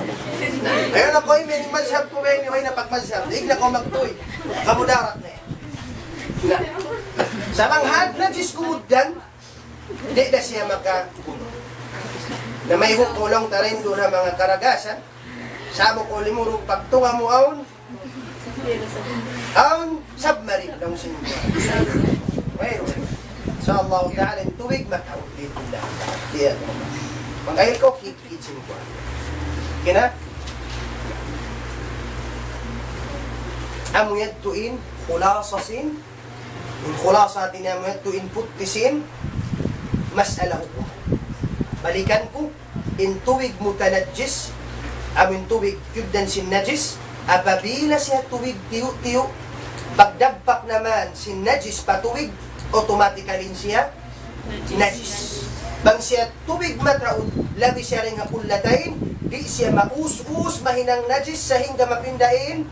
Na, ayaw na kaw imiyan in mazhab ku, biya' ini, way na pagmazhab. Ig na kaw magtuy. Kamudarat na yan. Na. Sa' bang had najis kumugdan, di' da siya maka-, na mayhukum laung ta dayn duun ha manga karagasan, sa' amu kaw limurug pagtunga' mu awn, awn submarine laung sin. Wayruun. Insha Allah ta'ala, in tubig mataud bi'idhnillah. Di' yan. Mag-ail kaw, kit-kit sin kuwan. Kina? Amu yadtu in khulasa sin In khulasa hati niya amu yadtu in putti sin mas'ala hukum. Balikan ku, in tubig mutanajjis, amu in tubig kiyugdan sin najis, apabila siya tubig tiyu'-tiyu', pagdampak naman sin najis pa tubig, automatically siya najis. Bang siya tubig mataud, labi siya dayn ha kullatayn, di' siya maus-us, mahinang najis, sahingga mapinda in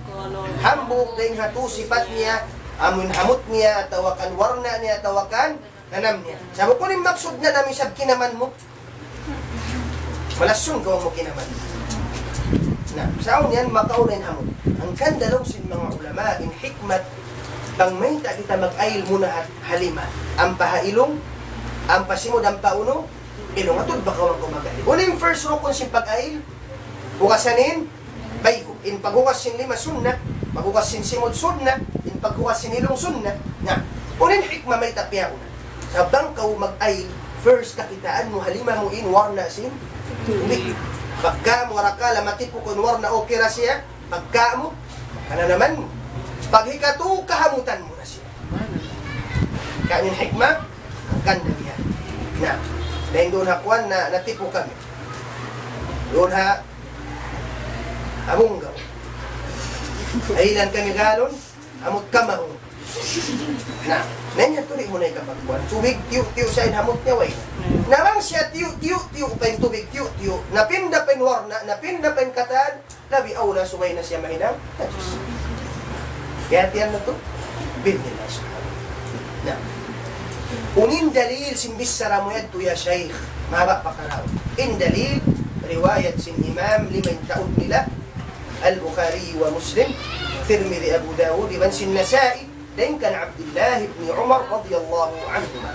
hambuuk dayn ha tū sipat niya, amu in hamut niya, atawa kan warna' niya, atawa kan nanam niya. Sa' bukun in maksud nanam isab kinaman mu. Malasun kaw mu kinaman. Na, sa' awn yan, makauna in hamut. Hangkan laung sin manga ulama, in hikmat, bang mayta' kita mag-ail muna ha, ha lima. Ampa ha ilung, ampa simud, ampa unu, ilung. Atud ba kaw mag-ail? Unu in first rukun sin pag-ail? Hugasan in bayhu'. In paghugas sin lima sunnat, paghugas sin simud sunnat, in paghugas sin ilung sunnat. Na, unu in hikma mayta' piyauna? Sa' bang kaw mag-ail, first kakitaan mu ha lima mu in warna' sin tubig. Pagka mu arakala' matipu' kaw in warna', okay ra siya, pagka mu, kananaman mu. Pag hikatū, kahamutan mu na siya. Kaya in hikma, hangkan da biya'. Na, dayn duun ha kuwan na, natipu' kami. Duun ha, ha Bunggaw. Nailan kami galon, hamut kamaun. Na, nanya tuli mu na ikapagkuwan. Tubig, tiyu'-tiyu' sa' in hamut niya, way. Na bang siya tiyu'-tiyu', tiyu' pa in tubig, tiyu'-tiyu'. Napinda pa in warna', napinda pa in katan, labi awla subay na siya mahinang najis. Kaya tiyan na tu, bi'idhnillah subhanahu. Na. Unu in dalil sin bichara mu yadtu ya Shaykh, mahaba' pa karaw. In dalil, riwayat sin imam lima in taud nila, Al-Bukhari wa Muslim, Tirmidhi, Abu Dawud, iban sin Nasa'i, dayn kan Abdullah ibn Umar radiyallahu anhuma.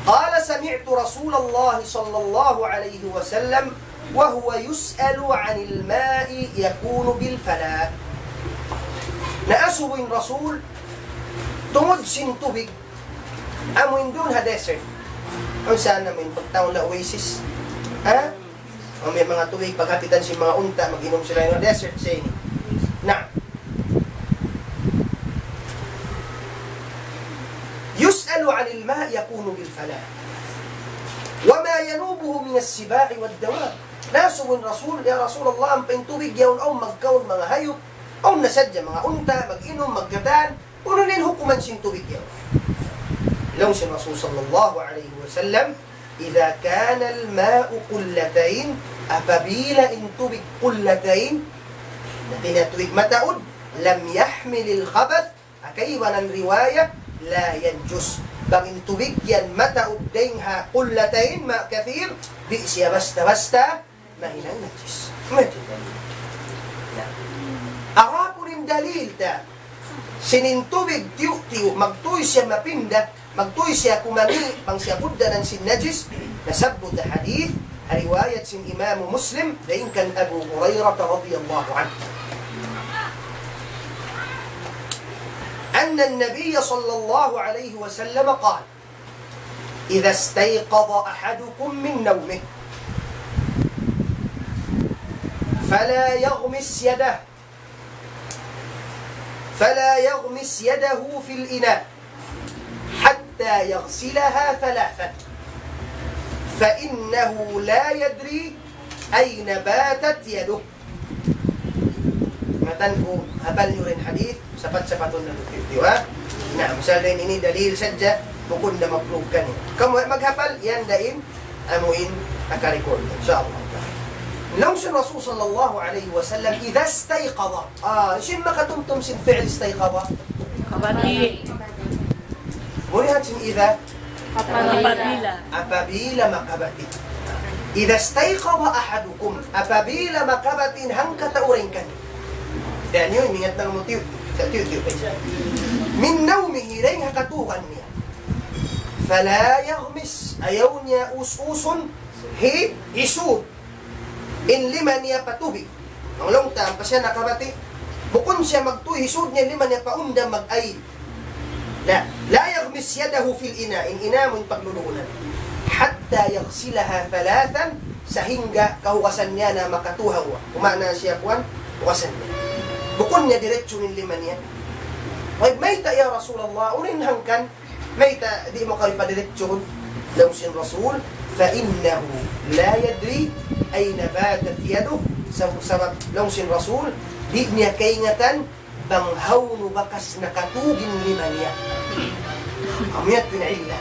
قال: سمعت رسول الله صلى الله عليه وسلم وهو يسأل عن الماء يكون بالفلاة. Naasubu in Rasul, tungud sin tubig, amu in duun ha desert. Awn sa amu in pagtawagun na oasis. Ha? Amu in manga tubig, paghapitan sin manga unta', mag-inum sila ha desert sa ini. Na. يسأل عن الماء يكون بالفلاة وما ينوبه من السباع والدواب. Naasubu in Rasul, "Ya Rasulullah, ampa in tubig yaun awn magkaun manga hayup, awn na sadja manga unta', mag-inum, magkatan, unu in hukuman sin tubig yaun?" Laung sin Rasul sallallahu alayhi wasallam, إذا كان الماء قلتين, apabila in tubig قلتين, na tinatubig mataud, لم يحمل الخبث, ha kaibanan riwayat, لا ينجس. Bang in tubig yan mataud dayn ha قلتين, ماء كثير, di' siya basta-basta mahinang najis. Mati dalil. Na. Adapun in dalil ta, sin in tubig tiyu'-tiyu', magtuy siya mapinda, magtuy siya kumani', bang siya kugdanan sin najis, nasabbut ha hadith, riwayat sin Imam Muslim, dayn kan Abu Hurairah radiyallahu anhu. أن النبي صلى الله عليه وسلم قال: إذا استيقظ أحدكم من نومه فلا يغمس يده، فلا يغمس يده في الإناء حتى يغسلها ثلاثا، فإنه لا يدري أين باتت يده. Matan ku, hapal niyu in hadith, sapat-sapatun na tiyu'-tiyu', ha? Na, misal dayn ini dalil sadja, bukun da maprove kaniya. Kamu maghapal, yan da in, amu in, naka-record, insya Allah. Laung sin Rasul sallallahu alayhi wasallam, إذا استيقظ. Ah, hisiyu in makatumtum sin fi'il استيقظ? Kabati. Muna sin إذا. Apabila. Apabila makabati. إذا استيقظ أحدكم, apabila makabati in hangkatau dayn kaniyu. Yan yan, ingat na mu tiyu', sa tiyu'-tiyu' pa. من نومه, dayn ha katulug niya. فلا يغمس, ayaw niya us-usun, hi-, hisud in lima niya pa tubig. Bang laung ta, ampa siya nakabati, bukun siya magtuy, hisud niya in lima niya pa unda mag-ayil. لا، لا يغمس يده في الإناء, in ina' amu in pagluluunan. حتى يغسلها ثلاثا, sahingga kahugasan niya na makatu ha duwa. Kumaun na siya kuwan, hugasan niya. Bukun niya diretsuhun in lima niya. Way, mayta' ya Rasulullah, unu in hangkan, mayta' di' mu kaw padiretsuhun? Laung sin Rasul, فإنه لا يدري أين باتت يده. Sab-, sabab, laung sin Rasul, di' niya kaingatan bang hawnu bakas nakatug in lima niya. Amu yan in illa.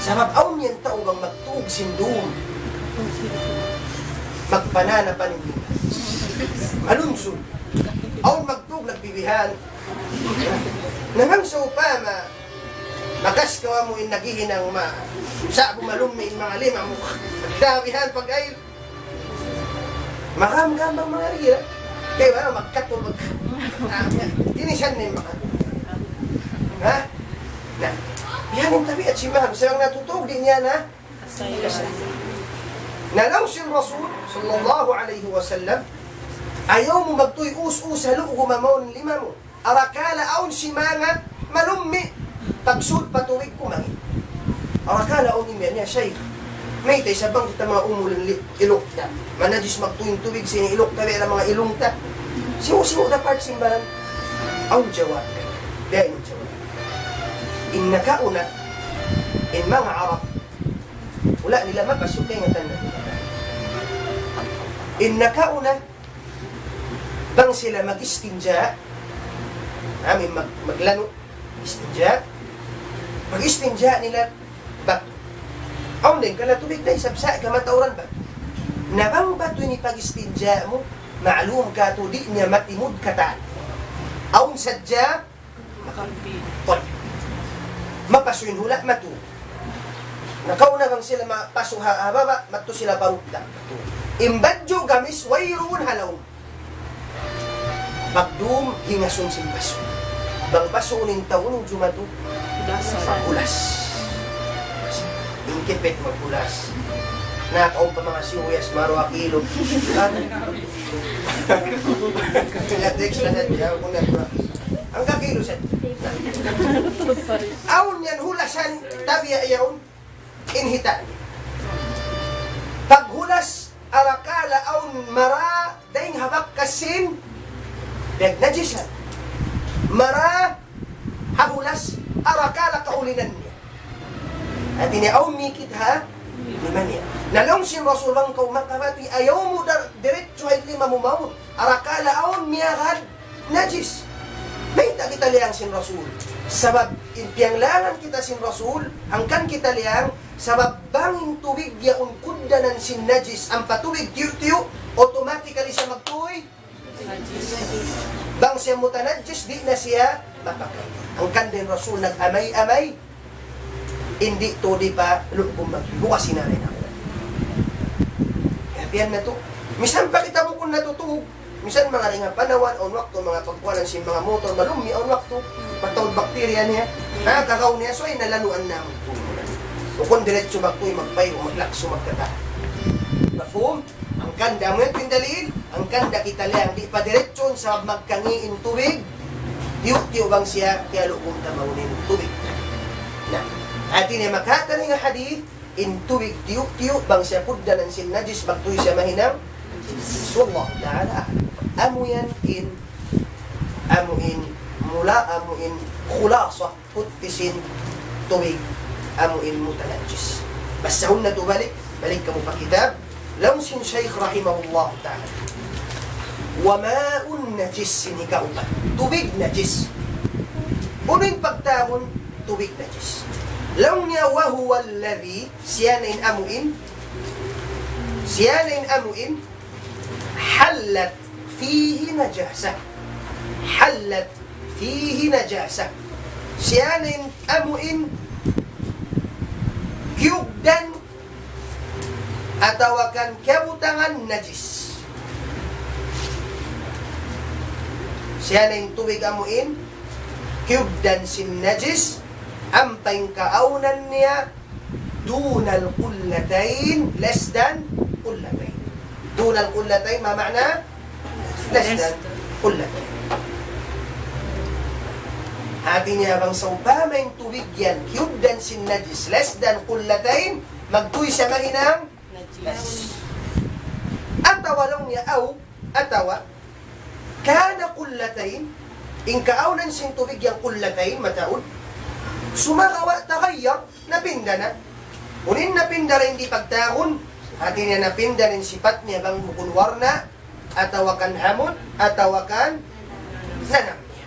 Sabab awn yan tau bang magtug sin dum, magpanana pa in lima. Malunsun. Awn magtug nagbibihan. Na bang sawpama, bakas kaw amu in naghihinang ma-, sa' bu malummi' in manga lima mu. Dawihan pag-ayil. Maram-maram bang manga ira. Kaya ba, magkatul, mag-, ah, ini siya na in manga. Ha? Na. Yan in tabiat sin manga, sa' bang natutug, di' niya na. Na laung sin Rasul, sallallahu alayhi wasallam, ayaw mu magtuy us-us ha lugay mawn lima mu. Arakala' awn simangat malummi', pagsud pa tubig kumangi'. Arakala' awn imiyan niya, "Shaykh, mayta' isab bang kita manga umul in li-, ilung ta? Manajis magtuy in tubig sin ilung ta, biya' na manga ilung ta." Siyu-siyu da part sin baran. Awn jawab. Biya' ini in jawab. In nakauna, in manga Arab, wala' nila mapasuk kaingatan na. In nakauna, bang sila mag-istinja, amu in mag-, maglanu', istinja. Pag-istinja nila, batu. Awn dayn kala tubig da isab sa' kamatauran batu. Na bang batu ini pag-istinja mu, ma'lum katu' di' niya matimud katan. Awn sadja, Tayyib. Mapasu' in hula', matu. Nakauna bang sila mapasu' ha, ha baba', madtu sila pa rukda. In badju' gamis, wayruun ha lawm. Pagdum, hingasun sin pasu'. Bang pasu' in tau, unu in jumatu? Hulas. Hulas. In kipit maghulas. Nakaun pa manga sibuyas, maru ha kilo. Kaya text na sadja, kung nagwa. Hangka kilo sadja. Awn yan hulasan, tabiya' yaun, in hita'. Paghulas, arakala' awn mara, dayn ha bakas sin, dayn najisan. Mara, ha hulas, arakala' kaulinan niya. Hati niya, awn mikit ha lima niya. Na laung sin Rasul, bang kaw makabati, ayaw mu dar-, diretso ha lima mu mawn. Arakala' awn miyagad najis. Mayta' kita liyang sin Rasul? Sabab in piyanglangan kita sin Rasul, hangkan kita liyang, sabab bang in tubig yaun kugdanan sin najis, ampa tubig tiyu'-tiyu', automatically siya magtuy. Bang siya mutanajjis, di' na siya mapakay. Hangkan da in Rasul nag-amay-amay, in di' tuud pa lugum magbukas in aray na. Kaya tiyan na tu. Misan pa kita bukun natutug, misan manga ring ha panawan, awn waktu manga pagkuhanan sin manga motor, malummi', awn waktu, mataud bakterya niya. Ha, kakaw niya, so, ay nalanuan na. Bukun diretso magtuy, magpay, maglaksu, magkata. Mafhum? Hangkan da amu yan in dalil, hangkan da kita liyang di' pa diretsahun sabab magkangi' in tubig, tiyu'-tiyu' bang siya, kaya lugum ta mawn in tubig. Na, hati niya makahati niya hadith, in tubig tiyu'-tiyu' bang siya kugdanan sin najis, magtuy siya mahinang. Wallahu ta'ala a'lam. Amu yan in, amu in, mula, amu in, khulasa. Puti sin tubig amu in mutanajjis. Basahun natu' balik, balik kamu pa kitab. Laung sin Shaykh rahimahullah ta'ala. وماء نجس, sin hikaupat. Tubig najis. Unu in pagtawagun tubig najis? Laung niya, وهو الذي, siya na in amu in, siya na in amu in, حلت فيه نجاسة. حلت فيه نجاسة. Siya na in amu in kiyugdan atawa kan kiyabutangan najis. Siya na in tubig amu in kiyugdan sin najis, ampa in kaawnan niya دون القلتين, less than قلتين. دون القلتين, ما معنى؟ Less than قلتين. Hati niya bang sawpama in tubig yan, kiyugdan sin najis, less than قلتين, magtuy siya mahinang najis. Atawa laung niya, أو, atawa, كان قلتين, in kaawnan sin tubig yan قلتين, mataud. Sumagawa' تغير, napinda na. Unu in napinda na, di' pagtawagun, hati niya napinda na in sipat niya bang bukun warna', atawa kan hamut, atawa kan nanam niya.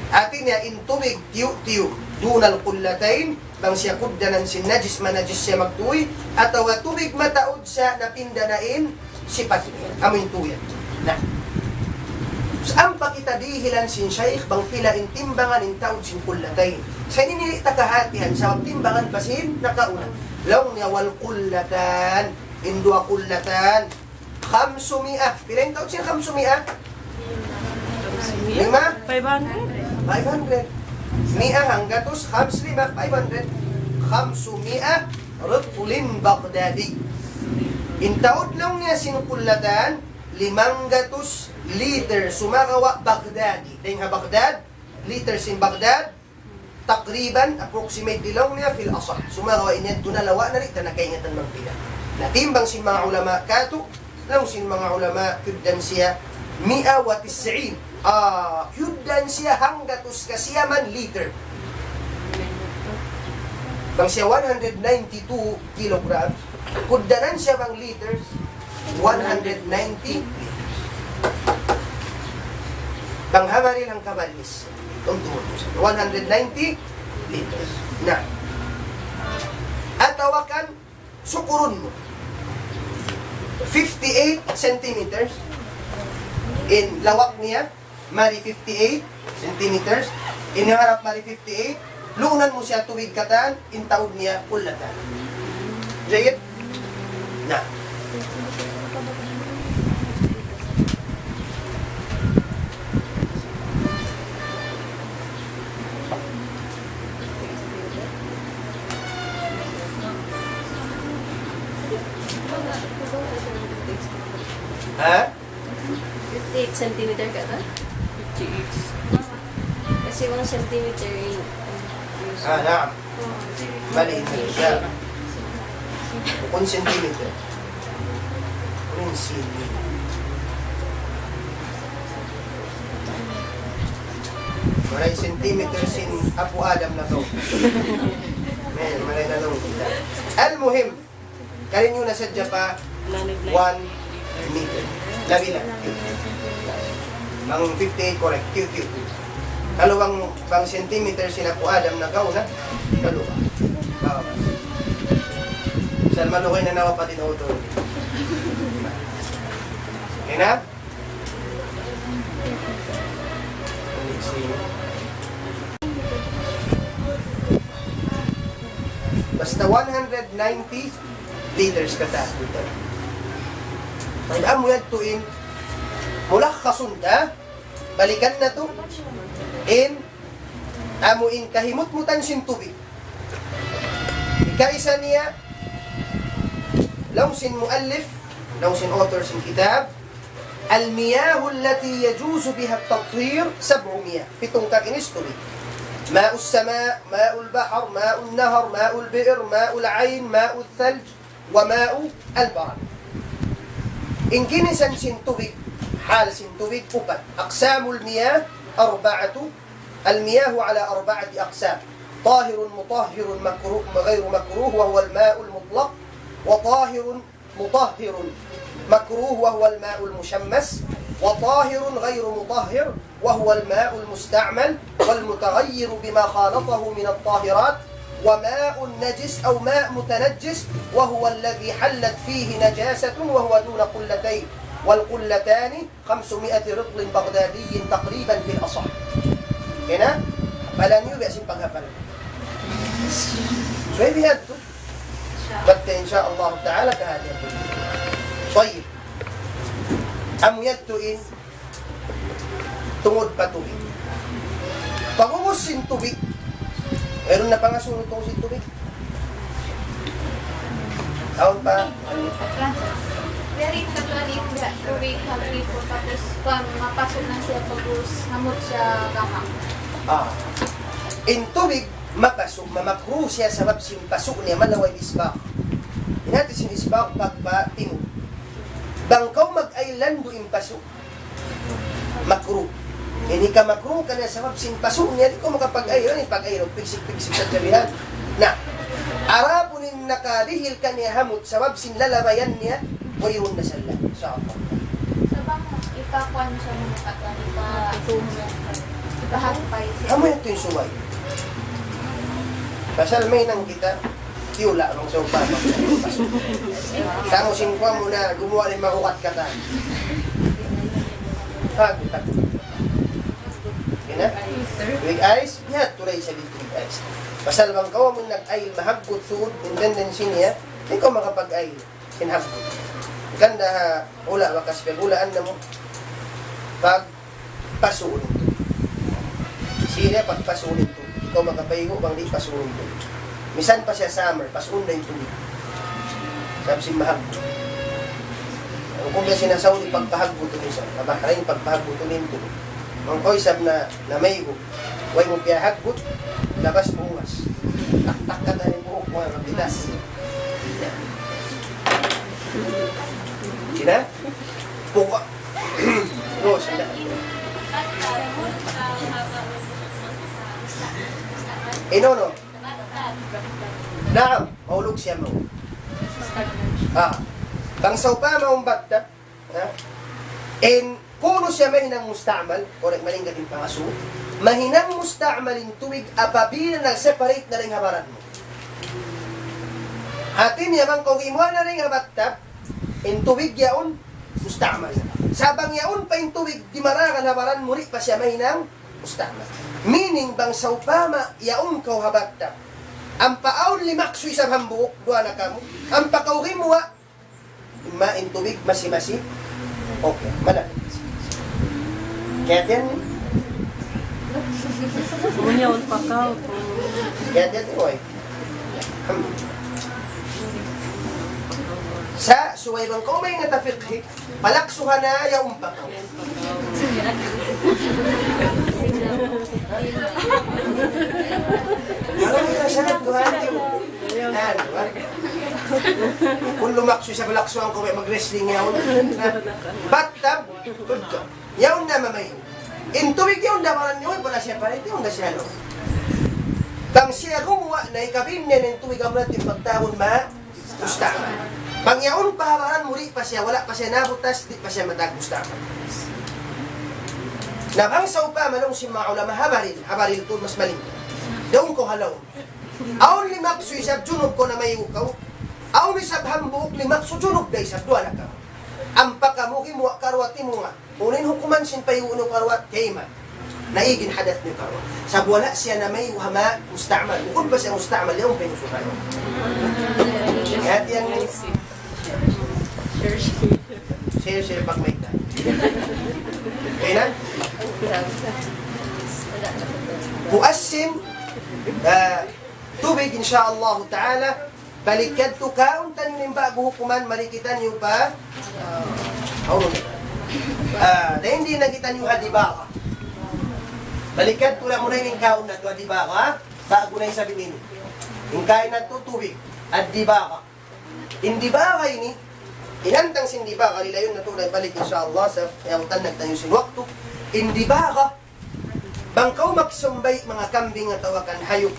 Hati niya in tubig tiyu'-tiyu', دون القلتين, bang siya kugdanan sin najis, manajis siya magtuy, atawa tubig mataud sa napinda na in sipat niya, amu in tuyan. Na. Sa' ampa kita dihilan sin Shaykh bang pila in timbangan in taud sin قلتين. Sa' ini di' ta kahatihan, sabab timbangan pa sin nakauna. Laung niya والقلتان, in duwa قلتان. خمسمائة. Pila in taud sin خمسمائة? Lima? Five hundred. Five hundred. مائة hanggatus, خمس, lima, five hundred. خمسمائة رطل بغدادي. In taud laung niya sin قلتان, limanggatus liter, sumagawa' Baghdadi. Dayn ha Baghdad, liter sin Baghdad, تقريبا, approximately laung niya في الأصح. Sumagawa' in yadtu na lawa' na, di' ta na kaingatan bang pila. Na timbang sin manga ulama katu', laung sin manga ulama, kiyugdan siya مائة وتسعين. Ah, kiyugdan siya hanggatus kasiyaman liter. Bang siya one hundred ninety-two kilograms, kugdanan siya bang liters, one hundred ninety liters. Bang ha baril hangka baril. Tumtumun mu sa one hundred ninety liters. Na. Atawa kan sukurun mu. Fifty-eight centimeters in lawak niya, mari fifty-eight centimeters, in harap mari fifty-eight, luunan mu siya tubig katan, in taud niya قلتان. Jayyid? Na. Ha? Fifty-eight centimeter ka ta? Fifty-eight. Kasi one centimeter in, in, Ah, naam. Oh, Mali na siya. Bukun centimeter. Bukun centimeter. Maray centimeter sin Apu Adam na to. Amen. Maray na nung kita. Al-muhim, karin nyo na sadja pa one meter. Labi na. Ang fifty-eight, correct. Q, Q, Q. Kalu bang, bang centimeter sin Apu' Adam nakauna, kalu ba? Kalu ba? Asal malugay na nawa pati na utol. Okay na? Basta one hundred ninety liters katan. Pag amu yadtu in, mulakhasun ta, balikan natu', in, amu in kahimutmutan sin tubig. Ikaisa niya, laung sin muallif, laung sin author sin kitab, المياه التي يجوز بها التطهير سبع مياه. Pitung kakinis tubig. ماء السماء، ماء البحر، ماء النهر، ماء البئر، ماء العين، ماء الثلج، وماء البرد. In kinisan sin tubig, hal sin tubig, upat. أقسام المياه أربعة، المياه على أربعة أقسام. طاهر مطهر مكروه، غير مكروه وهو الماء المطلق، وطاهر مطهر مكروه وهو الماء المشمس، وطاهر غير مطهر وهو الماء المستعمل والمتغير بما خالطه من الطاهرات، وماء نجس أو ماء متنجس وهو الذي حلت فيه نجاسة وهو دون قلتين، والقلتان خمسمائة رطل بغدادي تقريبا في الأصح. Kena? Hafalan niyu biya' sin paghafal. So, biya' hādtu. Batta, insya Allah Ta'ala, kahātihan. Tayyib. Amu yadtu in tungud pa tubig. Pag'ubus sin tubig, wayruun na pangasubu tungud sin tubig. Awn pa? Dari sa tuwan in tubig, hagri po, tapos pag mapaso na siya, pag'ubus, hamut siya gama. Ah. In tubig, mapaso, mamakruh siya sabab sin paso niya, malawa' in isbagh. In hāti sin isbagh, pagpatimud. Bang kaw mag-ayil landu' in paso, makruh. Ini ka makruh kaniya sabab sin paso niya, di' kaw makapag-ayil, ini pag-ayil, pigsik-pigsik sa jabihan. Na, adapun in nakadihil kaniya hamut sabab sin lalabayan niya, wayruun na sala'. Insya Allah. Sa' bang ipakuan siya muna katan, ipa-, ipahagpay siya. Amu yadtu in subay. Pasal mahinang kita, tiyula' bang sawpama. Kamu sin kuwan mu na gumuwa' in maukat katan. Ha, kita. Ina? Tubig ais, biya' hādtu da isab in tubig ais. Pasal bang kaw amun nag-ayil mahaggut tuud, in tendency niya, di' kaw makapag-ayil sin haggut. Ganda ha hula' bakas piyaghulaan namu', pagpasuun in tubig. Sila pagpasuun in tubig. Di' kaw makapaygu' bang di' pasuun in tubig. Misan pa siya summer, pasuun da in tubig. Sabab sin mahaggut. Bukun biya' sin ha Saudi pagpahaggut in isa. Kabakra in pagpahaggut in tubig. Bang kaw isab na, namaygu'. Way mu piyahaggut, labas bungas. Taktak katan in buhuk mu, mabitas. Sina? Puka. No, sila. Eh, no, no. Naam, mahulug siya, mahulug. Ah, bang sawpama in bathtub, ha? In kunu' siya mahinang musta'mal, correct, malingkat in pangasubu. Mahinang musta'mal in tubig apabila nag-separate na dayn ha baran mu. Hāti niya bang kaw gimuwa' na dayn ha bathtub, in tubig yaun musta'mal. Sa' bang yaun pa in tubig dimaragan ha baran mu, di' pa siya mahinang musta'mal. Meaning, bang sawpama yaun kaw ha bathtub, ampa awn limaksu isab hambuuk, duwa na kamu, ampa kaw gimuwa', imma in tubig masi-masi. Okay, mana? Kaya tiyan? Punya un pakaw. Kaya tiyan, oy. Sa', subay bang kaw maingat ha fiqhi, palaksuhan na yaun pa kaw. Alam mo na siya, Tuhan, di ba? Yan, di ba? Kung lumakso siya, palaksuhan ko, may mag-wrestling yaun. Bathtub, good ka. Yaun na mamay. In tubig yaun na baran niya, wala' siya pa rin, yaun na siya, no? Bang siya gumuwa' na ikabin niya in tubig, amu na in pagtawag ma-, musta'mal. Bang yaun pa ha baran mu, di' pa siya, wala' pa siya nabutas, di' pa siya matawag musta'mal. Na bang sawpama laung sin manga ulama ha baril, ha baril tuud mas maling. Daun kaw ha lawm. Awn limaksu isab junub kaw na maygu' kaw. Awn isab hambuuk limaksu junub da isab duwa na kamu. Ampa kamu himuwa' karuwa timunga'. Unu in hukuman sin paygu' niyu karuwa? Tayma. Na ig in hadath niyu karuwa. Sabab wala' siya na maygu' ha ma' musta'mal. Bukun pa siya musta'mal, yaun pa in usulan. Hati-hati yan. Share, share pag may time. Okay na? Buasin, ah, tubig, insha Allah ta'ala, balik yadtu kaun taniyu in ba'gu hukuman, mari kitaniyu pa, ah, dayn di' na kitaniyu ha dibagha. Balik yadtu na muna in kaun natu' ha dibagha, ba'gu na isab ini. In kain natu' tubig, ha dibagha. In dibagha ini, in hantang sin dibagha, lilayun natu' na balik insha Allah, sa' yautan nagtayu' sin waktu. In dibagha, bang kaw magsumbay' manga kambing atawa kan hayup.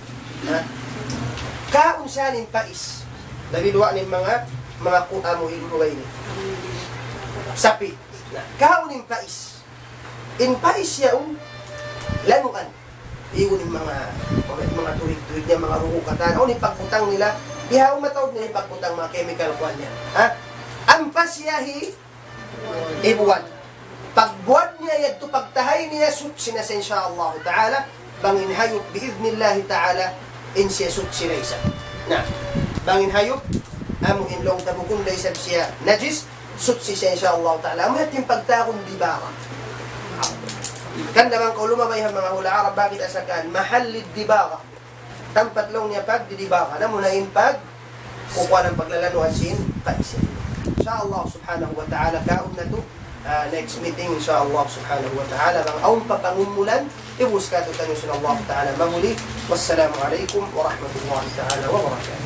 Ha? Kaun sa in pais. Labi duwa in manga, manga kuta mu in duwa ini. Sapi'. Na, kaun in pais. In pais yaun, lanuan. Igun in manga, manga, manga turig-turig niya, manga ruhu katan. Awn in pagbutang nila, bihaun mataud nila in pagbutang manga chemical kuwan niya. Ha? Ampa siya hi-, hibuwat. Pagbuwat niya yadtu, pagtahay niya, suchi na siya, insha Allah ta'ala. Bang in hayup, bi'idhnillahi ta'ala, in siya suchi na isab. Na, bang in hayup, amu in laung ta bukun da isab siya najis, suchi siya, insha Allah ta'ala. Amu yan in pagtawagun dibagha. Hangkan da bang kaw lumabay ha manga hula' Arab, bakit asakan, mahallid dibagha. Tampat laung niya pagdidibagha. Na muna in pag-, kukuha ng paglalanuan sin pais. Insha Allah subhanahu wa ta'ala, kaun natu', ah, next meeting, insha Allah subhanahu wa ta'ala. Bang awn pa pangumulan, ibuska tu kami sin Allah ta'ala. Mahuli. Wassalamu alaikum warahmatullahi ta'ala wabarakatuh.